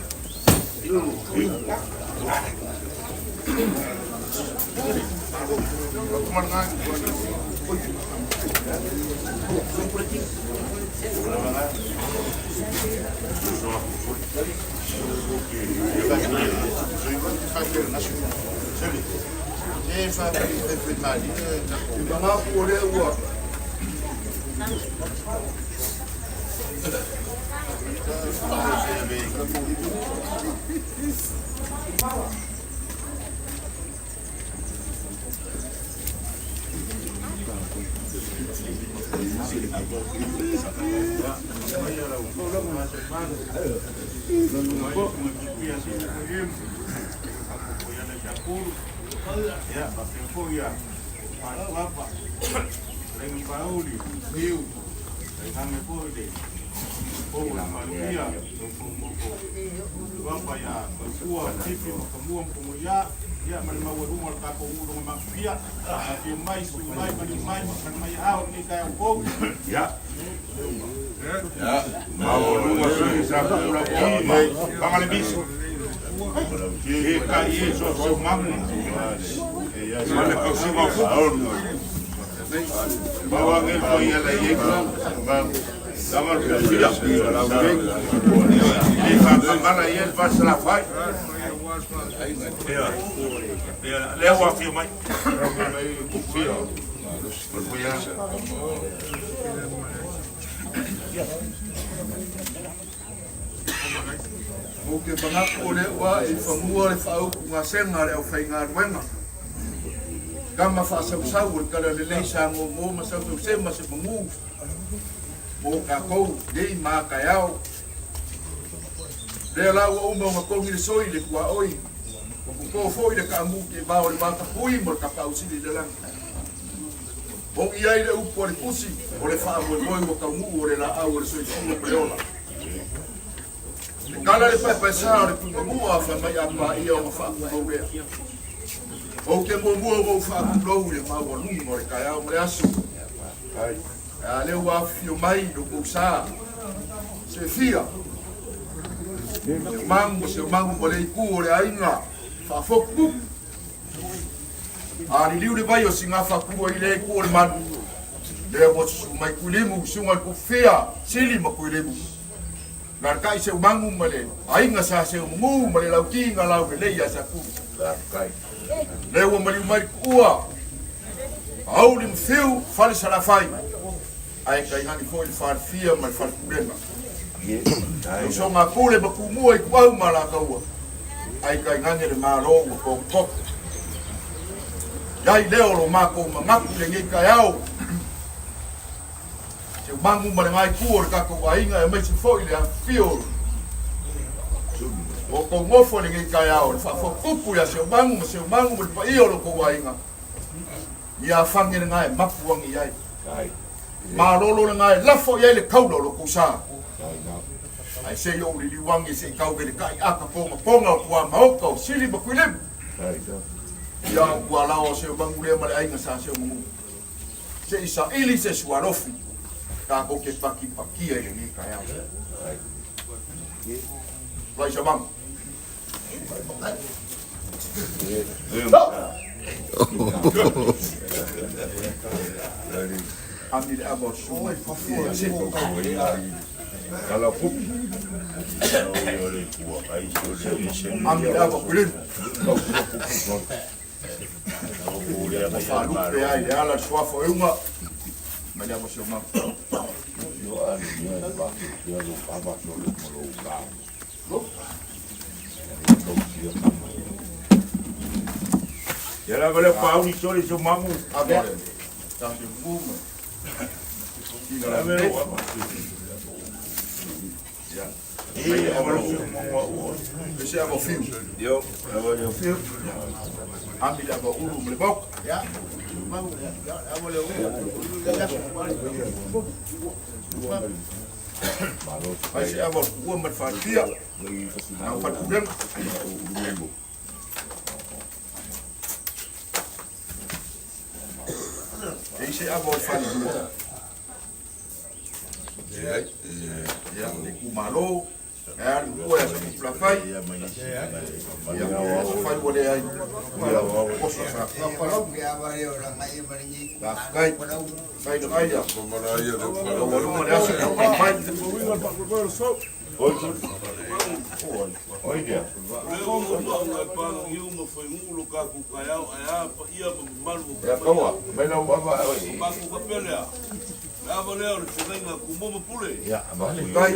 Ia. Maualuga sui sa pula o ma panga le miso. E ka i so so mamu. Ma le kausiga o fuku. Maua ngel ko ia la ye ko. Tama le fia. E ka pangala ia le fasa la fai. Ia. Ia le ua fia mai. Fia. Ou te manatu o lea ua e fagua le faaupugasega a le aufaigaluega. Kama faasausau o le tala lelei sa gogo ma sausause ma se magu mo tatou nei ma a taeao. Lea la ua uma ona togi le soi i le tuaoi, ua toto foi le taamu teevā o le matapui ma le tapausili i le lagi. Ogi ai le upu a le tusi, o le faamoemoe ua taunuu o le laau o le soifua ma le ola. E kala le paepaesaa o le tuimamua fai mai a paia ona faatumau lea. Ou te muamua ua ou faatulou i le maualuga o le taeao ma le aso. A lea ua afifio mai lo kou sa. Se fia. Se mangu, se mangu ma le itu o le aiga. Faafotutupu. A liliu le vai o Sigafapua i lea itu o le malu. Lea ua susu mai Tuilimu, susuga i le Tufia, Sili ma Tuilimu. Na le tai Seumagu ma le aiga sa Seumanu ma le Lauti na laulelei ia Satulu. Lea ua maliu mai Tuua, Auli ma Fiu, Fale Salafai, ae tainane foi le Falefia ma le Falepulega. Le usoga a Pule ma Tumua i Tuau ma Alataua, ae tainane le Malo ua tototo. Iai lea o lo matou manatu i lenei taeao, Seumagu ma le Ngāi o le tatou aiga aemaise foi le afifio o outou nofo i lenei taeao le faafotutupu ia Seumagu ma Seumagu ma le paia o lo outou aiga ia afage lena e mapu agi ai. Malolo lena e lafo i ai le taula o lo outou sa. Ae se i ou liliu agi se i tau velekai aka pongaponga o tua maota o Sili ma Tuilimu. Ia o tua lao o Seumagu lea ma le aiga sa Seumagu. Se i saili se sualofi tatou te pakipakia i lenei taeao. Lai sa mamu. Ami le ava o sui. Ami le ava kulinu. Ua faalupe ai le ala le suafa o Euga mai le ava o Seumaga. Ia lava lea pauli sole Seumagu. Ave. Sa Seumagu. Ave lou ava. Ese ava o Fiu. Yo, ava leo Fiu. Ami le ava o Ulu ma le Vaoka. Ai se ava o le Tuua ma le Falefia. Na o Falepulega. E i se ava o le Falelua. Ia, le itumalo, e alu tua ia Satupulafai, ia, afai ua leai, oso sa. Faafetai, fai le gaia, laualuga le aso e mai. Ia kaua, mai lau ava. Le ava lea o le feagaiga a Tumua ma Pule. Ia, E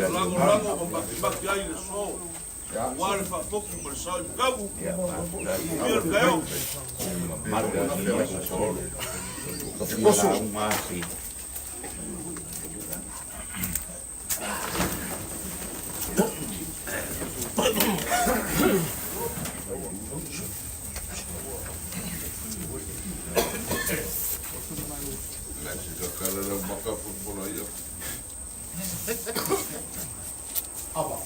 lagolago ma makemake ai le aso, aua le faafotu ma le sao i Matagu. Manuia le taeao. Ava.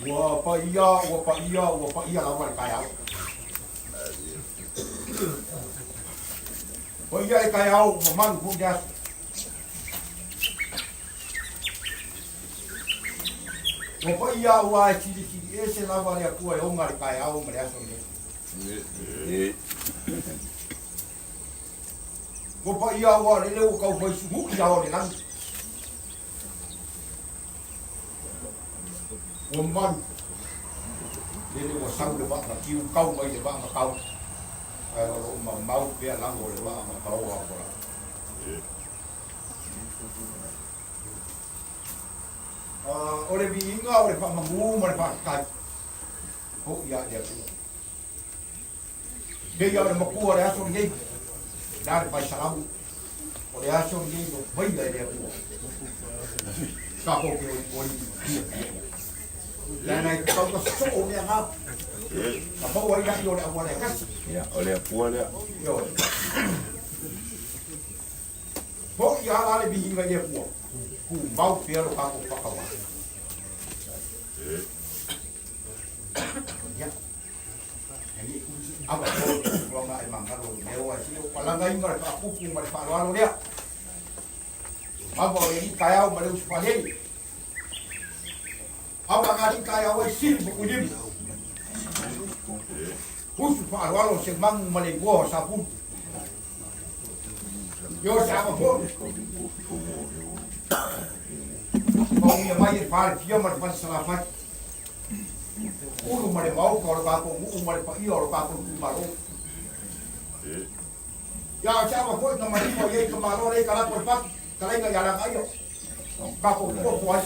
Ua paia, ua paia, ua paia lava le taeao. Paia le taeao ua malu foi le aso. Ua paia aua e silisili ese lava le Atua e ona le taeao ma le aso lenei. Ua paia aua o lele ua tau fai sumu'i ao o le lagi. Ua malu lele ua sau le vaa na tiu kau mai le vaa na kau, ae o lo o mamau pea lago o le vaa na paoa o la. O le viiga o le faamagū ma le faafetai ho'i a le Atua. Pei o le matua o le aso lenei, la le paisalamu, o le aso lenei no faia e le Atua. Ka ko ke oi oi fia fia. La nai tau ka so o mea ngā. Ka maua i o le awa le kasi. Ia, o le Atua lea. Ioe. Ho'i a la le viiga i le Atua. Ku mau pea lo kako whakawa. Ia. Ava o le tulaga e magalo i mea ua si o palagaina le faapupu ma le faaaloalo lea. Ava o le alii taeao ma le usu faalele. Ava ga alii taeao ai sili ma kuilimu. Usu faaaloalo se magu ma le igoa o Sapulu. Io se ava foi. Maumia mai e le fale ma le fale salafai. Ulu ma le maoka o le kākou nuu ma le paia o le kākou itumalo. Ia o se ava foi na manino i ai ka malo lei ka lako le paki, ka laiga ia lagaia. Kākou puapu ai.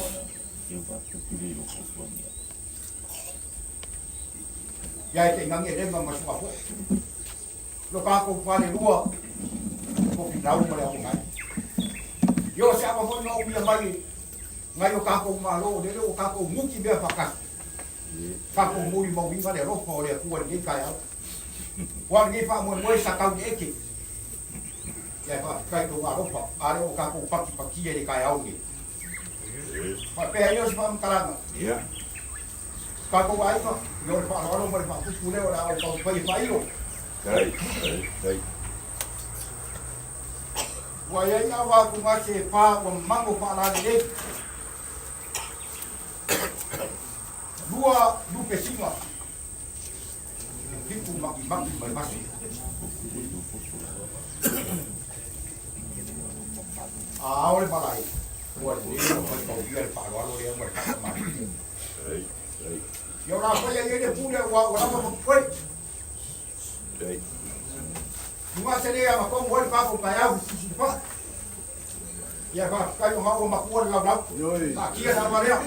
Ia e te ingangi e lenga ma suka foi. Lo kākou pale lua, ko finau ma le aongai. Ia o se ava foi na umia mai ngai o kākou malo, lele o kākou muki mea whakasi. Kākou muri mauinga le alofa o le Atua lenei taeao. Ua lenei faamoemoe sa tau le eke. Ia e faafetai lou alofa, a lea ua kākou pakipakia i le taeao lenei. Faapea ia o se faamatalaga. Ia. Kākou aiga, ia o le faaaloalo ma le faapupu lea o le a ou taumafai e faailo. Tai, tai, tai. Ua i ai ava atu gase e pā ua mago faalalelei. Lua lupe singa. Hiku maki maki mai masi. A o le malai. Ua le leo mai kau ia le faaaloalo lea ma le faakamali. Tai, tai. Ia o la whaia i le pule ua ua lava ma koe. Tai. Nunga se lea ma kongo hoi kākou taeao sisi le paa. Ia faafetai o maua makua le laulau. Taatia le ava lea.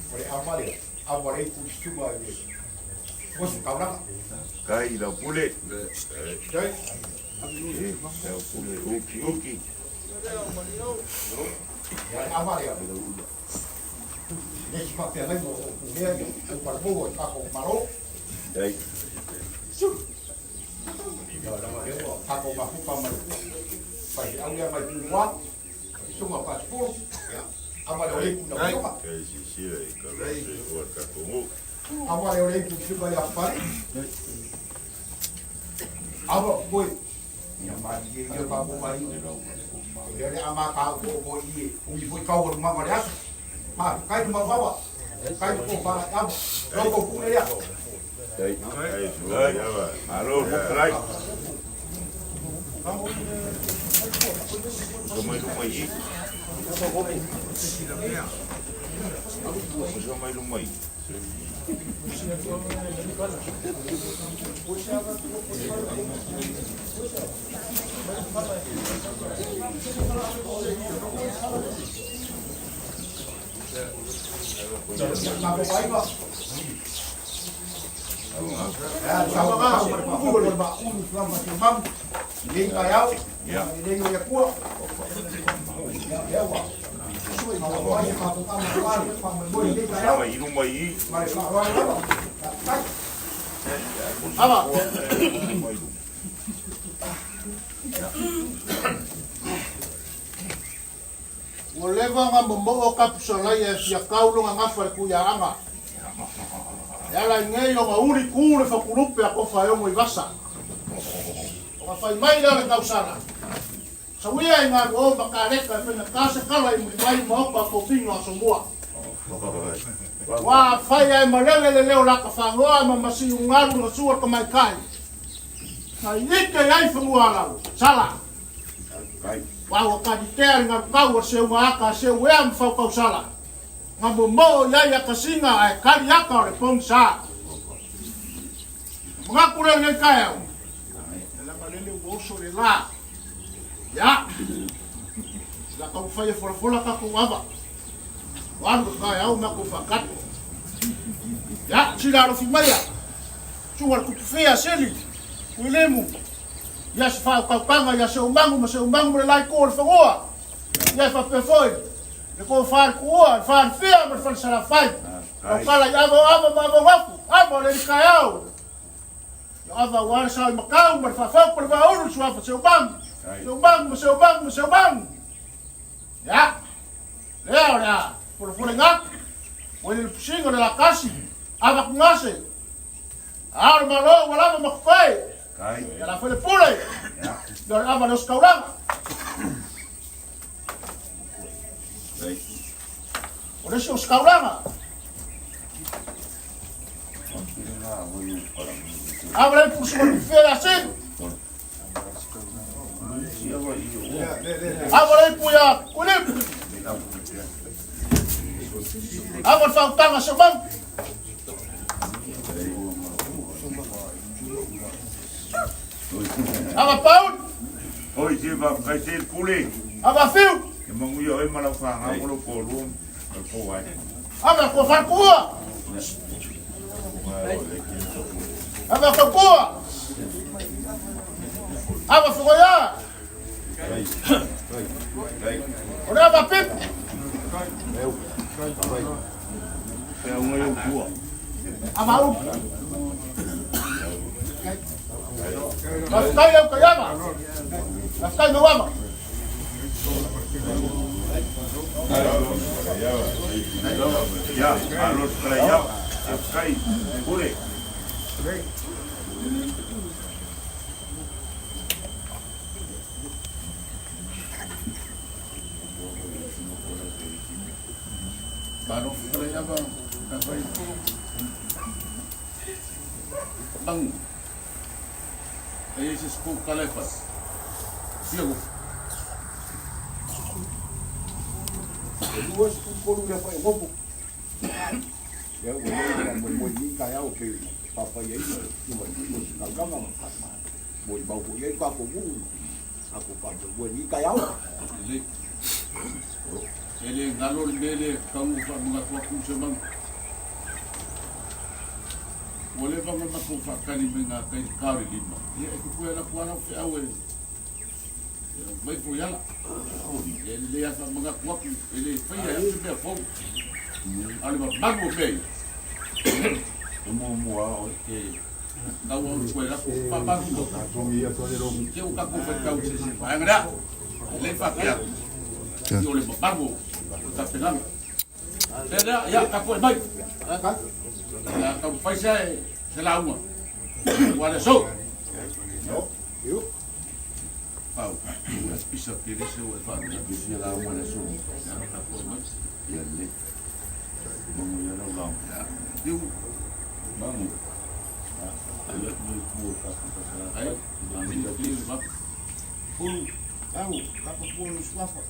O le ava lea, ava le ipu i susuga i le osu taulaga. Kai lau pule. Tai. Lau pule uki uki. Ia le ava lea. Le si faafeagaiga o loo pulea ia o palemou o tatou malo. Tai. Ia lava lea ua tatou mafuta ma le faifeau lea mai Pulua, susuga Pasipulu. Ia, ava le o le ipu i lau afioga. Kai sisila i ka lase ua tatou nuu. Ava le o le ipu i susuga ia Papalii. Ava koe. Ia malie ia tatou aiga. O lea le a mata o o i e umi foi kau o lumaga o le aso. Faafetai le mau ava. Kai le pō whāra ava. Rau kau pule lea. Tai. Kai suai ava. Malo, tai. Uso mai luma i. Uso mai luma i. Sama i luma i. Ava. Ua leva ona momoo Kapusalaia e fia kau lona gafa i le kuiaaga. E ala i nei ona uli ku le fakulupe a Kofa e ono i vasa. Ona fai mai lea o le tausala, Sauia i galu o ma kaleka e faigata se kala i mulimai ma oka kofiga o Asomua. Ua fai ae malele le leo laka fagoa ma masiu galu na sua le tamaitai. Na ike ai fanua alalo, sala. Ua ua kalitea le galu kau a seuga aka a seu ea ma fau kausala. Nga momoo i ai akasiga ae kali aka o le pongisa. Mangaku lea lenei taeao, e laga lele ua oso le la. Ia, la taumafai e folafola tatou ava. Ua alu le taeao matou faatali. Ia, sila alofi maia, suga le tupufia, sili, Uilimu, ia se faautautaga ia Seumagu ma Seumagu ma le la itu o le fanua. Ia e faapea foi le tofa le tuua, le falefia ma le falesalafai. Tautala i ava o ava ma ava o gafu, ava o le alitaeao. Ia ava aua le sao i Matau ma le faafaupa le vaaulu le suafa Seumagu, Seumagu ma Seumagu ma Seumagu. Ia, lea o le a folafola atu, ua i le pusiga o le lakasi, ava tugase, a o le Malo ua lava ma totoe. Ia la foi le pule, ia o le ava le ositaulaga. O le isi ositaulaga. Ava le pusi o le fea ia Ava le ipu ia Kulipu. Ava le whautanga se mau. Ava Paul. Oi se va kai se pule. Ava Fiu. E mangu ia oi malau whanga mo lo polu. O po wai. Ava ko wharkua. Ava kakua. Ava whakoia. O le ava pipu. Ava upu. Faafetai lau kaiava. Faafetai mau ava. Ia, alo tala ia. Kai, pule. Malo fala ia va ka fai. Mangu. E se sku kalefa. Fia go. E lua tolu lea fai gopo. Ia ua le mo mo ni ka iau pe papa ia ina i wa i mo ka gama mo i mau ia ka ko mu a ko pa mo ni ka iau. Le. E le galo le mele kaungu fa mga tua ku se mangu. Ua leva ona matou faatali mai ngā kai ka o le lima. Ia e tupu ala kuala o feau e mai foi ala. E lelei a faamanatu atu e le faia e au se mea fou. A o le mamalu o mea ia. E muamua o te Tau au koe lako faamalu. Te o tatou faitau i se isi vaega lea. E lelei faapea atu. I o le mamalu o tapenaga. Lea lea, ia, tapuai mai. Ia, taumafai se, se lauga. Ua le aso. Pau, ua pisa tele se ua e whaanua. Pisa lauga le aso. Ia, tapuai mai. Ia le. Mangu ia lau lauga. Ia, tiu. Mangu. Ia, ia kua ka Ai, mangu. tiu, tiu, Pulu, tau, kapa pulu suafa.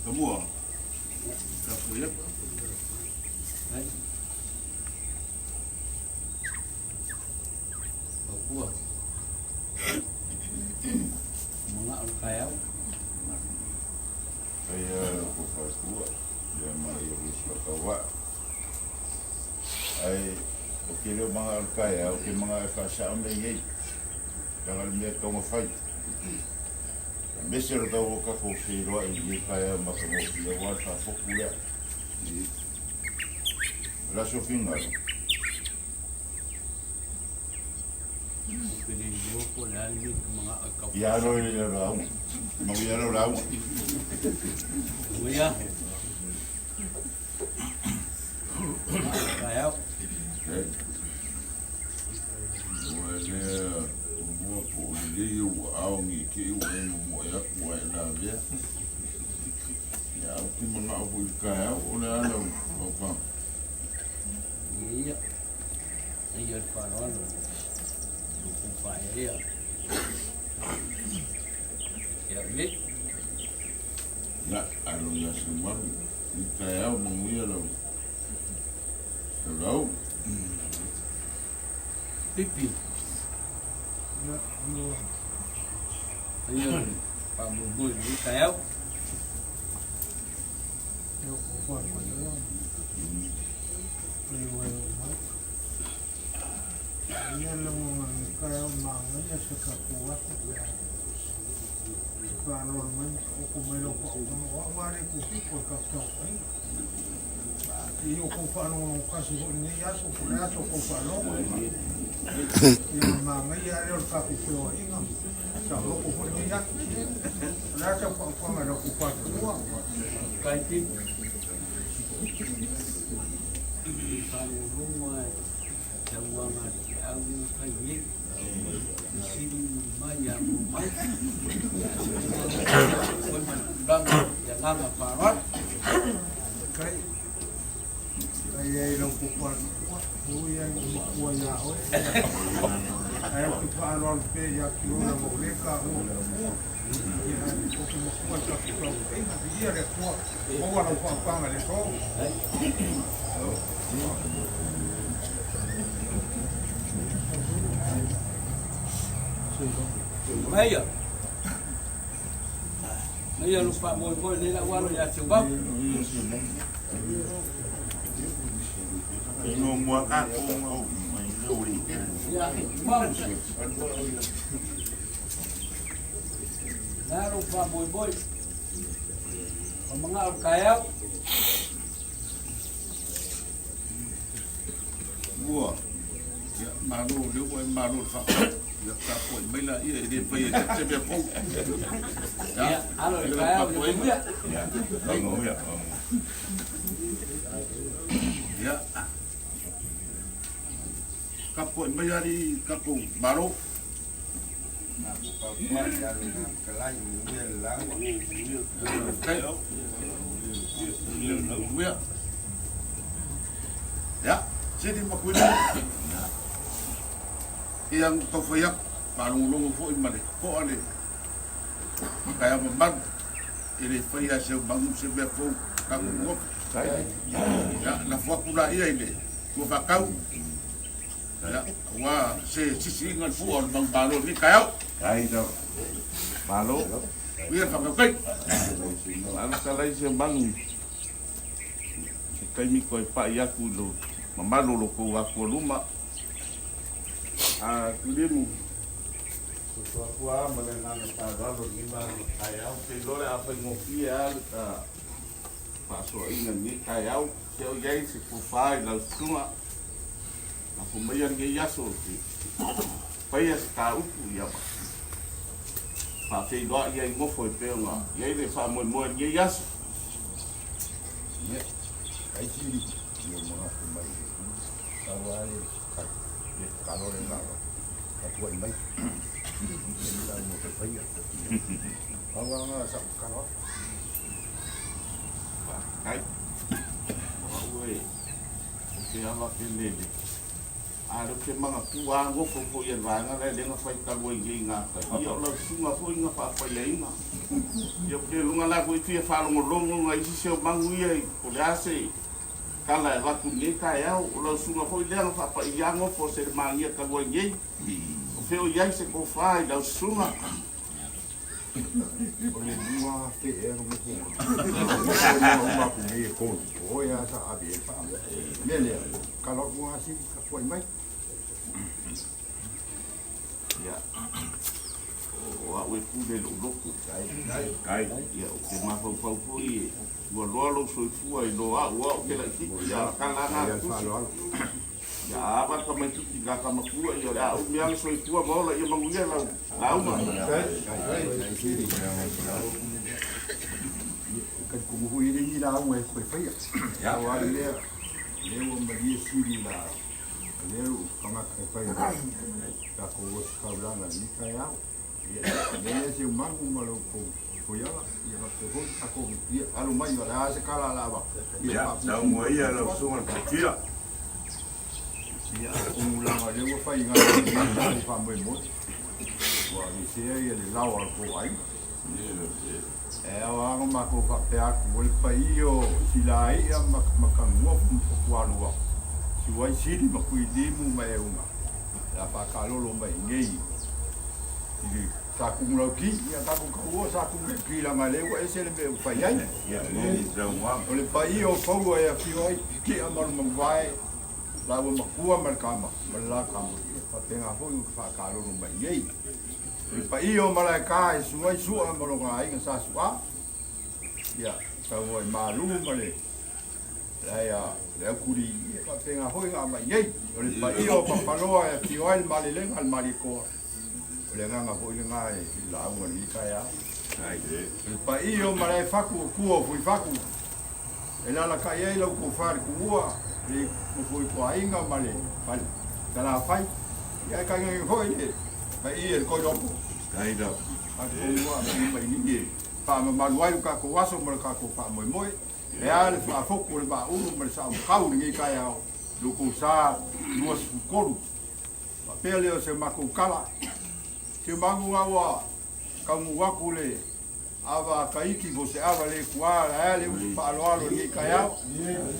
Kamua, ka Taumafai atu. Papua. Mga o le taeao. Faia ko whakua, ia ma ia ko suakawa. Ai, o ke reo mga o kai, o ke mga e whaasao me ngei. Tanga le mea kaunga whai. Mese ro tau o kako whenua i ye kai au maka mo ia wā whaafoku lea. Raso finga. Ia ro i le rau. Mau ia ro rau. Ia. Taeao. Ua lea ua po o lelei ou aao nei te i ua e momoe atu ai la lea. Ia au te manao foi i le taeao o le a lau fautuaga. Ia. Ia le faaaloalo lo kou faaeaea. Ia nei. Ia, alo ia Seumalu, i taeao manuia lau lau. Pipi. Ia le faamoemoe i lenei taeao. Kai Pipi. I faalogologo lava i tauaga a le feau lea na fai nei. Fesili mai ia mo mai. Ia se tulaga ma le tulaga i agaga faaaloalo. Maia. Maia lo faamoemoe nei lau alo ia Seuvau. Ino mua kākou ngau mai leo i. Ia, mau. La lo faamoemoe. O mga o le taeao. Ua, ia, malo, o lea ua e malo i le faafetai. Ia, tapuai mai laia, e le faia e se mea fou. Ia, alo i le taeao ia manuia. Ia, manuia. Ia, tapuai mai alii tatou malo. Ia, sili ma kuili. Ia ang tau fai atu, faalogologo foi ma le toa le taeao mamalu, e le faia e se manu se mea fou tatou maota. Ia, lafo atu laia i le tuafakau, ia, aua se sisiiga i le fua o le manumalo i lenei taeao. Ai tau. Malo. Ia le faatautai. Malo talai se manu. Se taimi koe pa'i atu i lo mamalu o lo tou atua luma. A Tulimu. Soso atu lava ma le agaga faaaloalo i lenei vaega taeao. Ou te iloa o le a faigofie lava le ta faasoaina i lenei taeao. Se o i ai se tofa i lau susuga, lafo maia lenei aso ou te faia se ta upu ia ma faafeiloai ai nofo e pei ona i ai le faamoemoe i lenei aso. Ia, ai sili i o manatu mai le taua le kalo le lava tapuai mai. E la mo te paia. Pau lava sa kalo. Faafetai. O au e o te ala ke lele. A lea ou te manatua lava nofo foi i le vaega lea lea na fai talu ai nei i gatai. Ia o lau susuga foi na faafaiaina. Ia ou te iloga la koe fia faalogologo na isi seu magu ia i po o le a se tala e avatu i lenei taeao. O lau susuga foi lea na faapaia nofo o Selemagia talu ai nei. O fea o i ai se tofa i lau susuga? O le 2000 ea na nofo ai. Uma aku nei e tolu. O oe lava sa ave i ai le faamoemoe. O le mea lea, kala atu lava sili tapuai mai. Ia, o au e pule i lou loto. Ia, ou te mafaufau foi e ua loa lou soifua i lo au, o au ke laitiiti a kala ana Ai, tusi. faaaloalo. Ia, a ava le tamaitiiti i la tamatua, ia o le a umi lava le soifua ma ola ia manuia lau lauga. Talitonu foi e le ni lauga e toe faia. Pau lava le mea, o lea ua malie sili la lea lou tagata e fai ma tatou ositaulaga i lenei taeao. Ia, lea lea seu magu ma lo outou foiala, ia faapea foi tatou, ia, alo mai, o le a se tala o le a avatu, ia Ia, faapuupuu. saunoa ia lau susuga i le Fatia. Ia, atonu leaga o lea ua fai i galuega nei tatou faamoemoe, ua aveesea ia le lao a lo outou aiga. E ao lava ona matou faapea atu, o le paia o Silaia ma Matanuofu ma Fotualua, Suai Sili ma Tuilimu ma Euga, o le a faakalolo mai i inei i le Satumulauki, ia tatou taua Satumulauki leaga o lea ua ese le mea ua fai ai. O le paia o Paua e afio ai Tia ma Lumanuvae, laua matua ma le tama ma le la tama, ia faapena foi ona faakalolo mai i inei. O le paia o Malaeta e sua ai Sua ma lona aiga Sa Sua, ia, sau ai Malu ma le lae a le Aukuli, ia faapena foi ona aumai nei. O le paia o Papaloa e afio ai le Malelega a le Malietoa, o le agaga foi lena i le lauga i lenei taeao. O le paia o Malaefatu o tua o Fuifatu, e lalakai ai lau tofa i le Tuua, le Nofoitoaiga ma le Fale Salafai, ia ae tainane foi le paia i le Koilopo. Atonu ua aumai mai i e faamamalu ai lo tatou aso ma lo tatou faamoemoe. E a le faafotu o le vaaulu ma le saamakau i lenei taeao, lo tou sa 23. Faapea lea o se matou tala. Se magu la ua taunuu atu le Ava Taiki po se ava le kuā ae le usu faaaloalo i lenei taeao.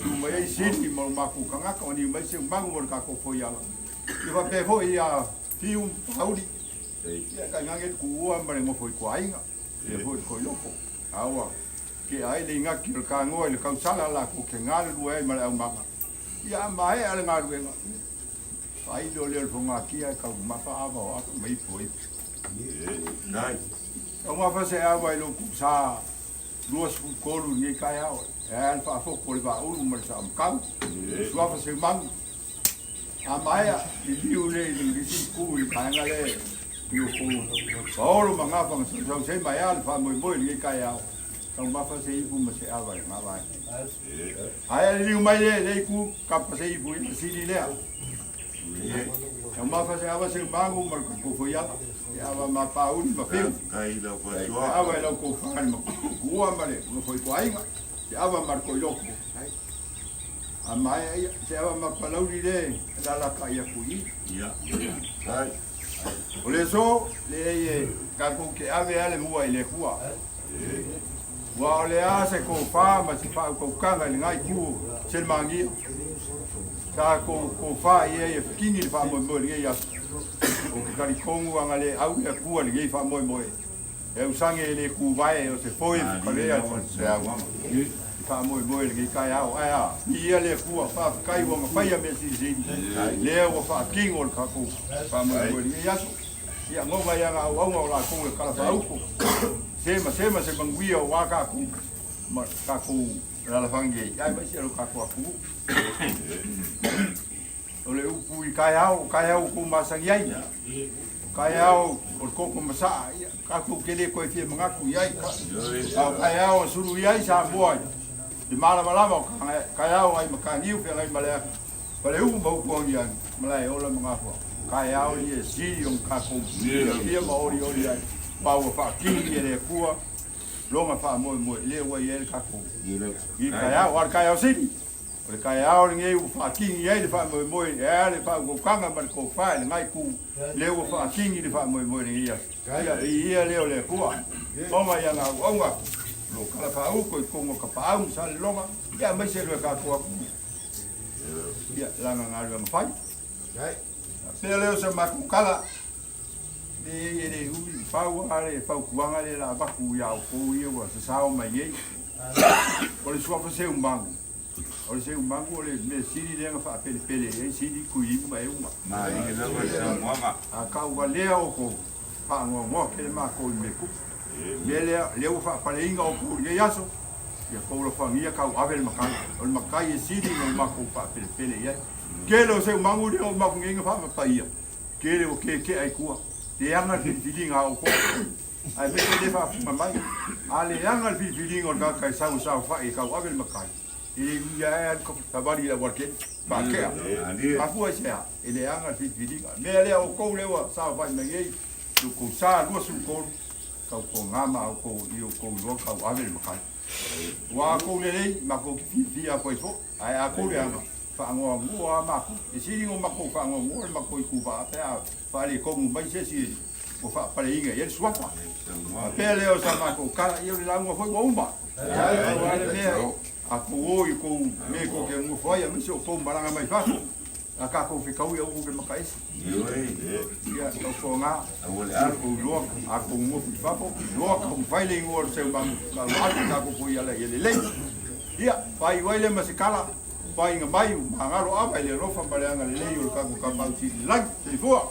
Tu mai ai Sili ma lo matou tagata o niu mai se umagu mo le tatou foiala. Ia faapea foi ia Fiu ma Pauli. Ia tainane le tuua ma le nofo i tuaiga. Ia foi le Koiloko. A ua tea ai le igaki o le kanoa i le tausala latou te galulue ai ma le aumaga. Ia a maea le galuega, ia faailo lea o le fogatia e taumafa ava o ava ma ipu o ipu. Taumafa se ava i lou kusa 23 i lenei taeao, e ae le faafoto o le vaaulu ma le saamakau, suafa Seumagu. A maea, liliu lea i le isi itu i le vaega lea i o kou paolo ma gafa na sausau se ma ea le faamoemoe i lenei taeao. Taumafa se ipu ma se ava i lena vaega. Ae liliu mai lea i lea itu, kapa se ipu i le sili lea. Taumafa se ava Seumagu ma le Kokofoiala, se ava ma Pauli ma Feu. Se ava i lau tofa i le matua ma le nofoitoaiga, se ava ma le Koiloko. A maea ia, se ava ma Palauli le lalaka'i atu i i. O le aso, leai e tatou te ave lava le mua i le Atua. Aua o le a se tofa ma se faautautaga i lena itu o Selemagia, sa tou tofa i ai e fekini le faamoemoe i lenei aso. Ou te talitonu ana le au le Atua i lenei faamoemoe, e ausage e le tuvae o se foe fukalea le faamoemoe i lenei taeao. Ae a viia le Atua, faafetai ua mafaia mea silisili, lea ua faatino le tatou faamoemoe i lenei aso. Ia goga i ana auauna o latou e kalafaauto, se ma se ma se manuia aua tatou ma tatou alalafaga nei, aemaise o lo tatou atunuu. O le upu i taeao, o taeao ua tou masani ai, o taeao o le koko masaa, ia, tatou te le toe fia manatu i ai, a o taeao e sulu i ai Samoa i le malamalama o taeao ai mataniu feagai ma le atu. Faleu ma upu agiagi, malae ola ma gafa, taeao ia e sili ona tatou fiafia ma olioli ai, ma ua faatini e le Atua lona faamoemoe lea ua i ai le tatou i taeao, a o le taeao sili. O le taeao lenei ua faatini ai le faamoemoe e a le faautautaga ma le tofa i lena itu, lea ua faatini le faamoemoe i lenei aso. Ia, viia lea o le Atua, ona i ana auauna, o lo o tala faauto i totonu o Tapaau ma Salelologa, ia aemaise loa e tatou atunuu, ia, lana galuega fai. Faapea lea o sa matou tala, leai e le umi, pau lava le fautuaga lea o le a avatu ia outou ia ua sasao mai nei, o le suafa Seumagu, O le seumagu o le mea sili lea na faapelepele i ai Sili, Tuilimu ma Euma. A tauvalea outou, faanoanoa tele matou i mea tupu. O le mea lea, lea ua faapaleina outou i lenei aso, ia tou alofagia tauave le matai. O le matai e sili ona matou faapelepele i ai. Tele o seumagu lea ua matou nei na faamapaia, tele ua keke'a i tua. Leaga le filifiliga a outou. Aemaise lea faafofoga mai, a leaga le filifiliga o le tagata e sau e saofai e tauave le matai, e le ui lava e alu savali i le aualatele, faatea. Mafua i se a? E leaga le filifiliga. O le mea lea, outou lea ua saofai mai nei, i outou sa 23, tautoga ma outou i outou iloa tauave le matai. Ua outou lelei, matou te fiafia atu ai foi, ae a outou leaga, faanoanoa lava matou. E sili ona matou faanoanoa le matou ituvaa pe a faaletonu mai se isi ua faapaleina i ai le suafa. Faapea lea o sa matou tala, ia o le lauga foi ua uma. Pau lava le mea, a tou o i tou mea tou te nonofo ai, aemaise o tou malaga mai fafo, a tatou fetaui aua tou te makaese. Ia, tautuana, ia tou iloa, a tou nonofo i fafo, iloa taumafai le igoa o le Seumagu, alu tatou foi ala ia lelei. Ia, faaiu ai lea ma se tala, faiga mai, magalo ava i le alofa ma le agalelei o le tatou Tapaau Sili i le Lagi. Soifua!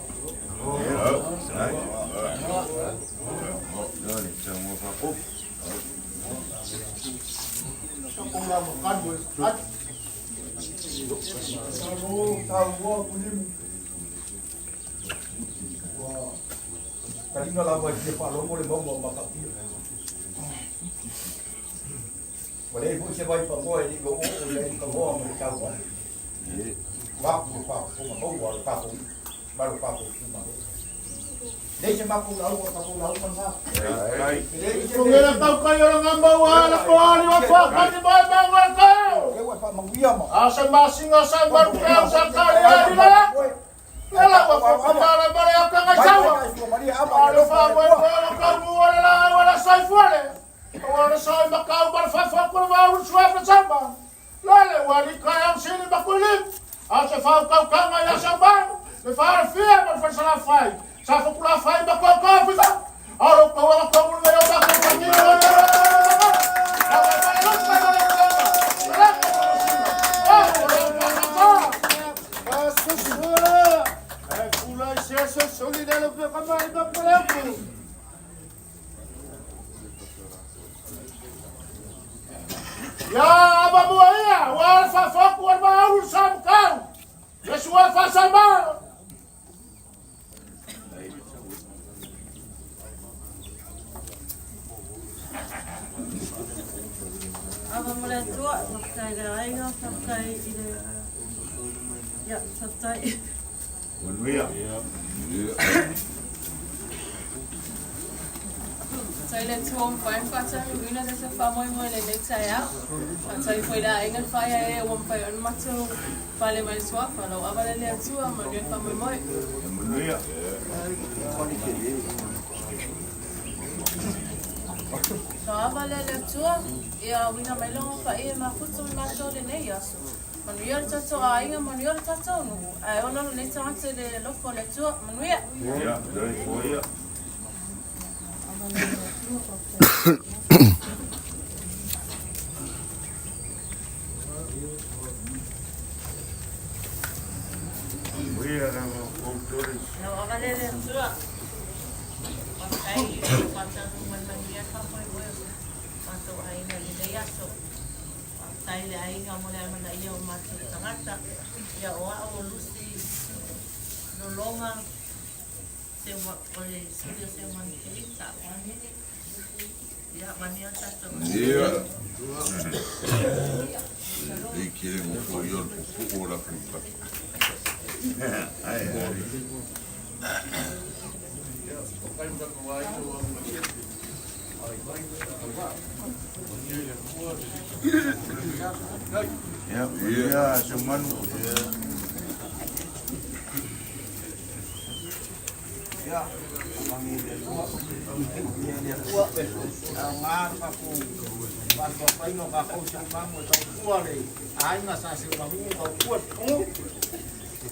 Taliga lava e fia faalogo le mauga o Matautia. Ua leai foi se vaipagoa e le i oooo i ai le tanoa ma le tauala. Vaku le faafofoga maua a lo tatou ma lo tatou itumalo. Leai se matou lauga, o le tatou lauga lena. E leai se mea. Tongela tautai o langa maua ala ko ali wa fa kani mai manga kau. Lea ua e faamanuia ma. A se masinga sa maru kau sa kali ali la. Ela ua fa mala mala ya kanga sawa. Ale fa wa wa kau wa la wa la sai fuale. Ua sa i makau ma le faifo le vau le suafa sama. Lele ua li kai au sili ma kuilim. A se fau kau kanga ia sa mau. Le fa fia ma le fa fai. Sa fo kula fai ma kau kau fi fa. A lo kau ala kau le yo ma kau kau ni. Ia avamua ia, ua le faafoku o le maaulu le samukau, le sua faasama. Ava mo le Atua, faafetai i le aiga, faafetai i le... Ia, faafetai. Manuia. Faafetai le Atua ua mafai ona faataunuuina se tatou faamoemoe i lenei taeao. Faafetai foi i le aiga le faiaea ua mafai ona matou pale mai le suafa. Lau ava lea le Atua, manuia le faamoemoe. Manuia. Lau ava lea le Atua, ia uiga mai logo paia e mafuta i matou i lenei aso. Manuia le tatou aiga, manuia le tatou nuu, ae ola lenei tagata i le alofa o le Atua. Manuia! Ia, soifua ia. Manuia lava outou. Lau ava lea le Atua. Faafetai i le faataunuu mai manuia le faamoemoe o matou aiga i lenei aso. Faafetai i le aiga mo le amanaia o matou tagata. Ia o au o Lucy Lologa o le sui o Seumanu Kelita. Ia, manuia le tatou. Ia. Lelei tele mo foi o le pupu'u o la fuipata. Ai, ai. Ia, manuia Seumanu. Ia, faamanuia le Atua, faamanuia le Atua, aoga le tatou faasoafaina o tatou siumamu e tautua le aiga sa siumamu tautua le atunuu.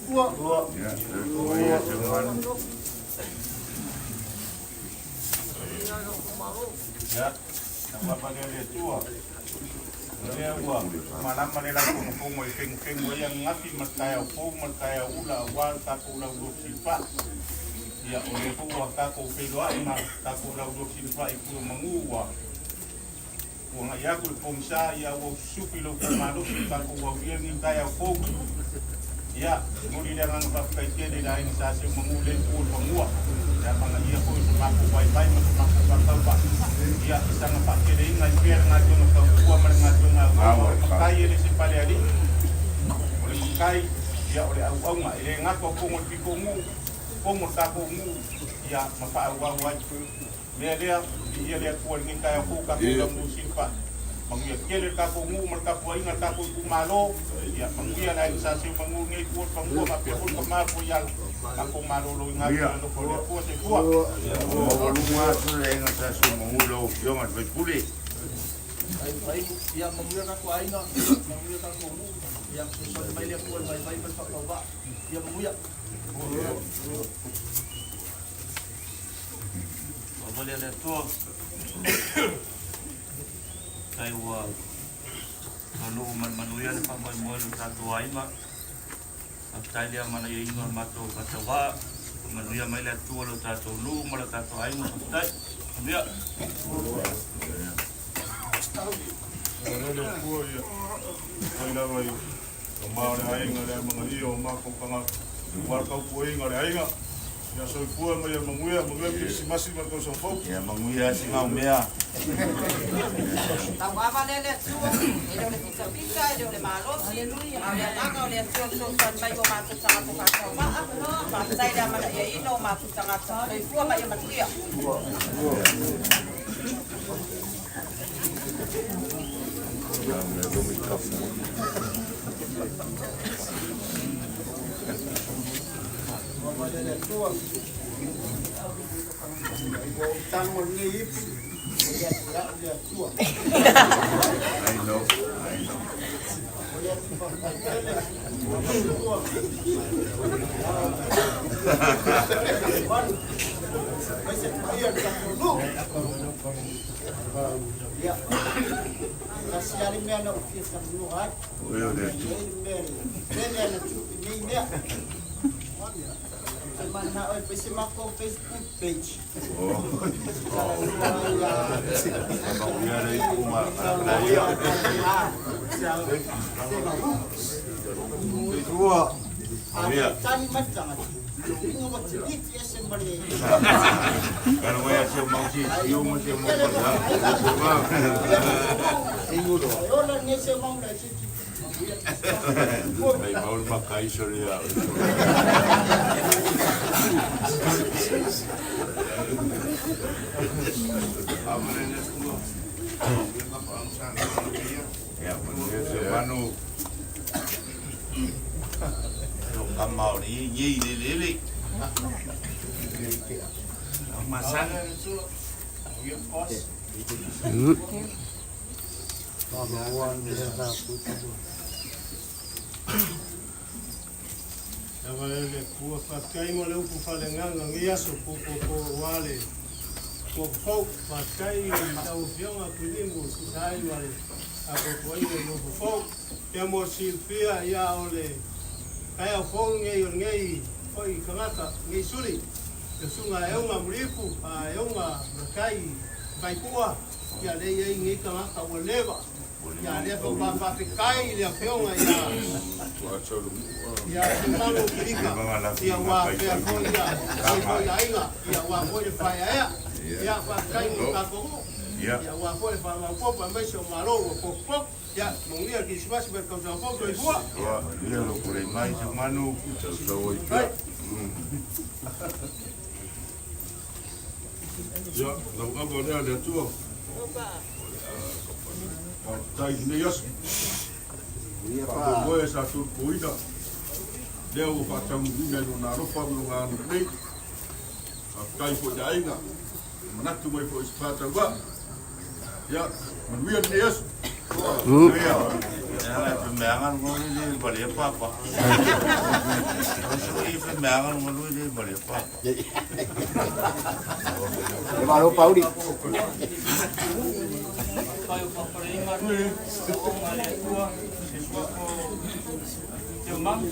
Tua. Ia, manuia Seumanu. Ia, tauapa lea le Atua. O lea ua malama le laufogafoga i fegufegu ai ananafi ma le taeao fou ma le taeao ula aua le tatou laulotu silafai. Ia, o lea foi ua tatou feiloai ma tatou laulotu silafai i pue o manu ua agai atu le pogisa, ia ua ususufi lo outou malosi i tatou aulia lenei taeao fou. Ia, momoli le agaga faafetai tele i le aiga sa Seumanu i lea itu o le fanua, le amanaia foi o so matou vaivai ma so matou faatauvaa. Ia, i saga faateleina ai pea le galuega tautua ma le galuega auauna. O le matai e le se falealii, o le matai, ia, o le auauna. E le gata o fono o le pitonuu, fono o le tatou nuu, ia, ma faaauau ai. Mea lea, viia le Atua i lenei taeao fou tatou taunuu silafai. Manuia tele le tatou nuu ma le tapuaiga a le tatou itumalo. Ia manuia le aiga sa Seumanu i lenei itu o le fanua faapea foi le tama Fuaiala. Tatou maloloina atu i le alofa o le Atua. Soifua. Ua maualuga atu le aiga sa Seumanu i lau Afioga i le sui usufono. Ia manuia tatou aiga, manuia tatou nuu, ia fesoasoani mai le Atua i le vaivai ma le faatauvaa. Ia manuia. Faamalia le Atua, tai ua taunuu ma le manuia le faamoemoe o lo tatou aiga. Faafetai le amanaiaina o le matou faatauvaa. Faamanuia mai le Atua lo tatou nuu ma lo tatou aiga. Faafetai. Manuia. Faamalia le Atua, ia mai lava i tama o le aiga le amanaia o matou tagata aua le tautuaina o le aiga. Ia soifua ma ia manuia, manuia le Kerisimasi ma le tausaga fou. Ia manuia Sigaumea. Tauava lea le Atua, e le o le pitapita, e le o le malosi, a o le agaga o le Atua fesoasoani mai mo matou tagata faatauvaa. Faafetai le amanaiaina o matou tagata. Soifua ma ia manuia. Ua le Atua, ua ou tago i lenei ipu, ua ia te au le Atua. I know, I know. O le atu faafetai tele, ua aemaise le paia o le tatou nuu. Ia, tasi lava le mea na ou fia talanoa ai. Oi o le Atua. E i ai le mea e tele ana tupe i nei mea. Te manao e fai se matou Facebook page. Manuia le ipu ma Tua. Tali mai tagata. Inga ua tiliti ese ma le. Kanu se mau si siu ma se mau pa. E ola nei se mau na se Mai mau le makai sore ya. Ia, manuia se manu. O ka maori ye le le le. Masana. Lava le le Atua, faafetai mo le upu faaleagaga o lenei aso po ua le fofo. Faafetai i lau Afioga Tuilimu e tusa ai ma le tapuapuaiga i le fofo. Ia mo le silafia, ia o le taeao fou lenei o lenei foi tagata, lenei suli, le susuga e Euga Muliipu, a Euga Matai Vaipua, ia lea e i ai lenei tagata ua leva. Ia lea foi ua faafetai i le Afioga ia Seumanu Kilika, ia ua afea foi ia lenei foi aiga, ia ua foi le faeaea. Ia faafetai mo le tatou nuu. Ia ua foi le faamaopoopo aemaise o malo ua potopoto. Ia manuia le Kerisimasi ma le tausaga fou. Soifua. Ia lo kule mai Seumanu. Hai. Ia, lau ava lea le Atua. Faafetai i lenei aso. Faamoemoe sa tolupoina lea ua faataunuuina i Lona alofa ma Lona agalelei. Faafetai foi i le aiga, manatu mai foi i se faatauvaa. Ia, manuia lenei aso. Manuia. Ia, fe meaga le le malia papa. O i fe meaga le le malia papa. E malo Pauli. Pai o papareiga, o le Atua, se suafa o Teomaga,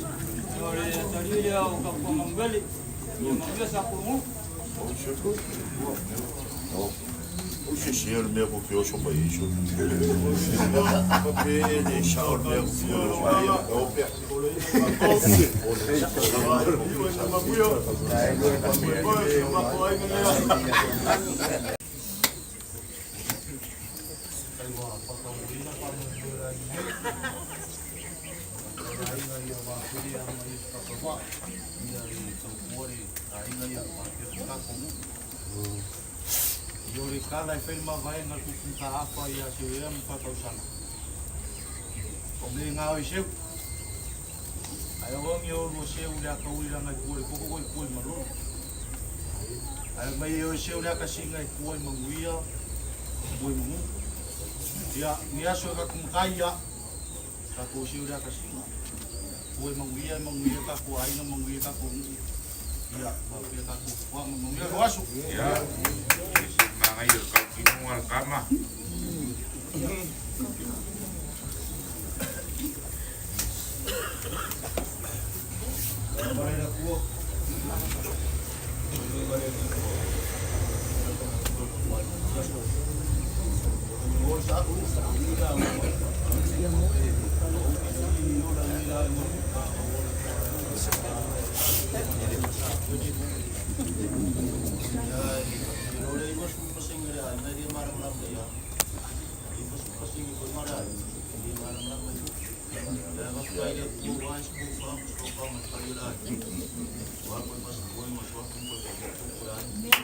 o le atalii lea o Kapua Manuele, ia manuia sa pulugu. O se se o le mea ko te oso mai iso. Pe le sa o le mea ko te oso mai o pea. I o le kala e whai mavaenga le kuku ka afa i a se ea ma whakausana. O me ngā oi seu. Ai o ngi o lua seu le aka uiranga i kua le koko i kua i malolo. Ai mai e o seu le aka singa i kua i manguia, kua i mangu. Ia, ngi aso e kakumakai ia, ka kua seu le aka singa. Kua i manguia, manguia ka kua aina, manguia ka kua ngu. Ia, wapea ka kua kua, manguia ko aso. Ia, se mangai o kau kino al kama. Ia.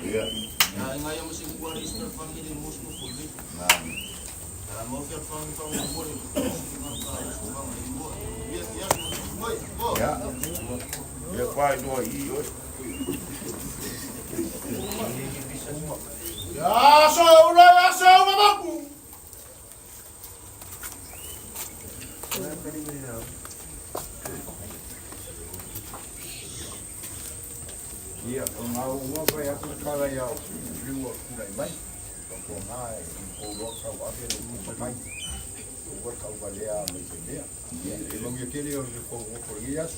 Ia. Ia pai doa i oi. Ya so ula ya so mamaku. Ia, o ngā ua pai atu kala iau liua kura i mai. O ko ngā e o loa kau ave le kupa mai. O ua kau valea mai te mea. Ia, e maungia kere o le ko ngoko le aso.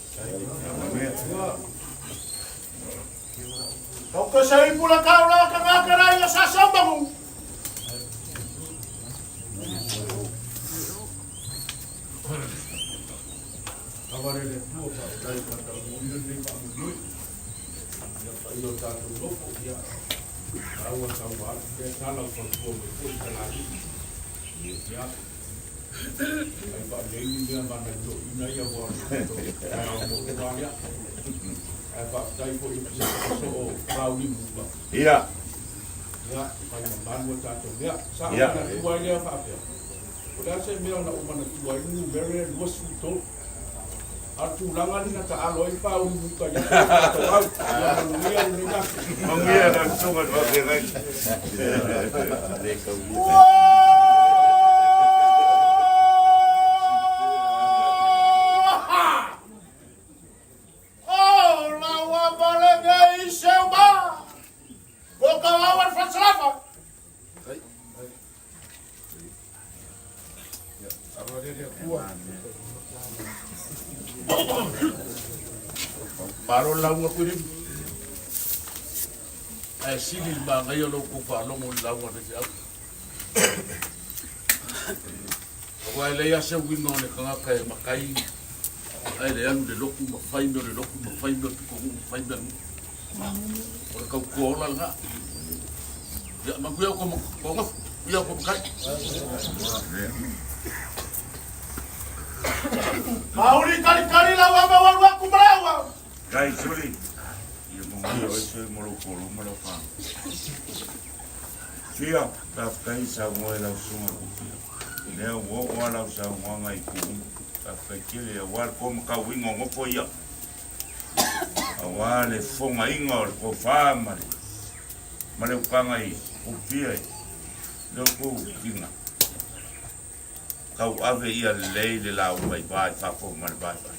Tau ka sei pula kau la ka ngakara ia sa sambangu. Kaware le tua pa o dai pa tau muina nei pa munui. Ia pa ilo tātou loko, ia aua tau wā, te tala o whakua mai po i kalani. Ia, ai pa nei ni mea mana i ina ia wā ai au mo wā ia. Ai pa tai po i pisa so o Pauli muka. Ia. Ia, pai mamanu o tātou mea. Sa Ia. o na tua i lea whaapea. O lea se mea na umana tua i ngu mere 23. A tūlanga ni na ta alo i Pauli muka ia tātou au. Ia manuia ni nā. Manuia na tunga wa ke rai. Oh, la wa balenge i seuma. Ko ka wa faslafa. Malo lauga koe limi. Ae sili le magaia o lou kou faalogo i le lauga a le faifeau. Aua e leai lava se uiga o le tagata e matai ae le alu i le lotu ma fai mea o le lotu ma fai mea o le pitonuu ma fai mea a le nuu. O le tautua ola lena. Ia, manuia outou nofo, manuia outou matai. Mauli kali kali la wa ma wa ku mala wa. Kai suli. Ia manuia oi sui mo lou polo ma lau whānau. Fia, tāwhkai sa moe lau sunga ku fia. Lea ua oo lava lau saunoaga i itu uma. Faafetai tele aua le tomatauina o nofo ia, aua le fofogaina o le tofa ma le ma le utaga i upia i le outou tina. Tauave ia lelei le lauga i va i fafo ma le vaivai.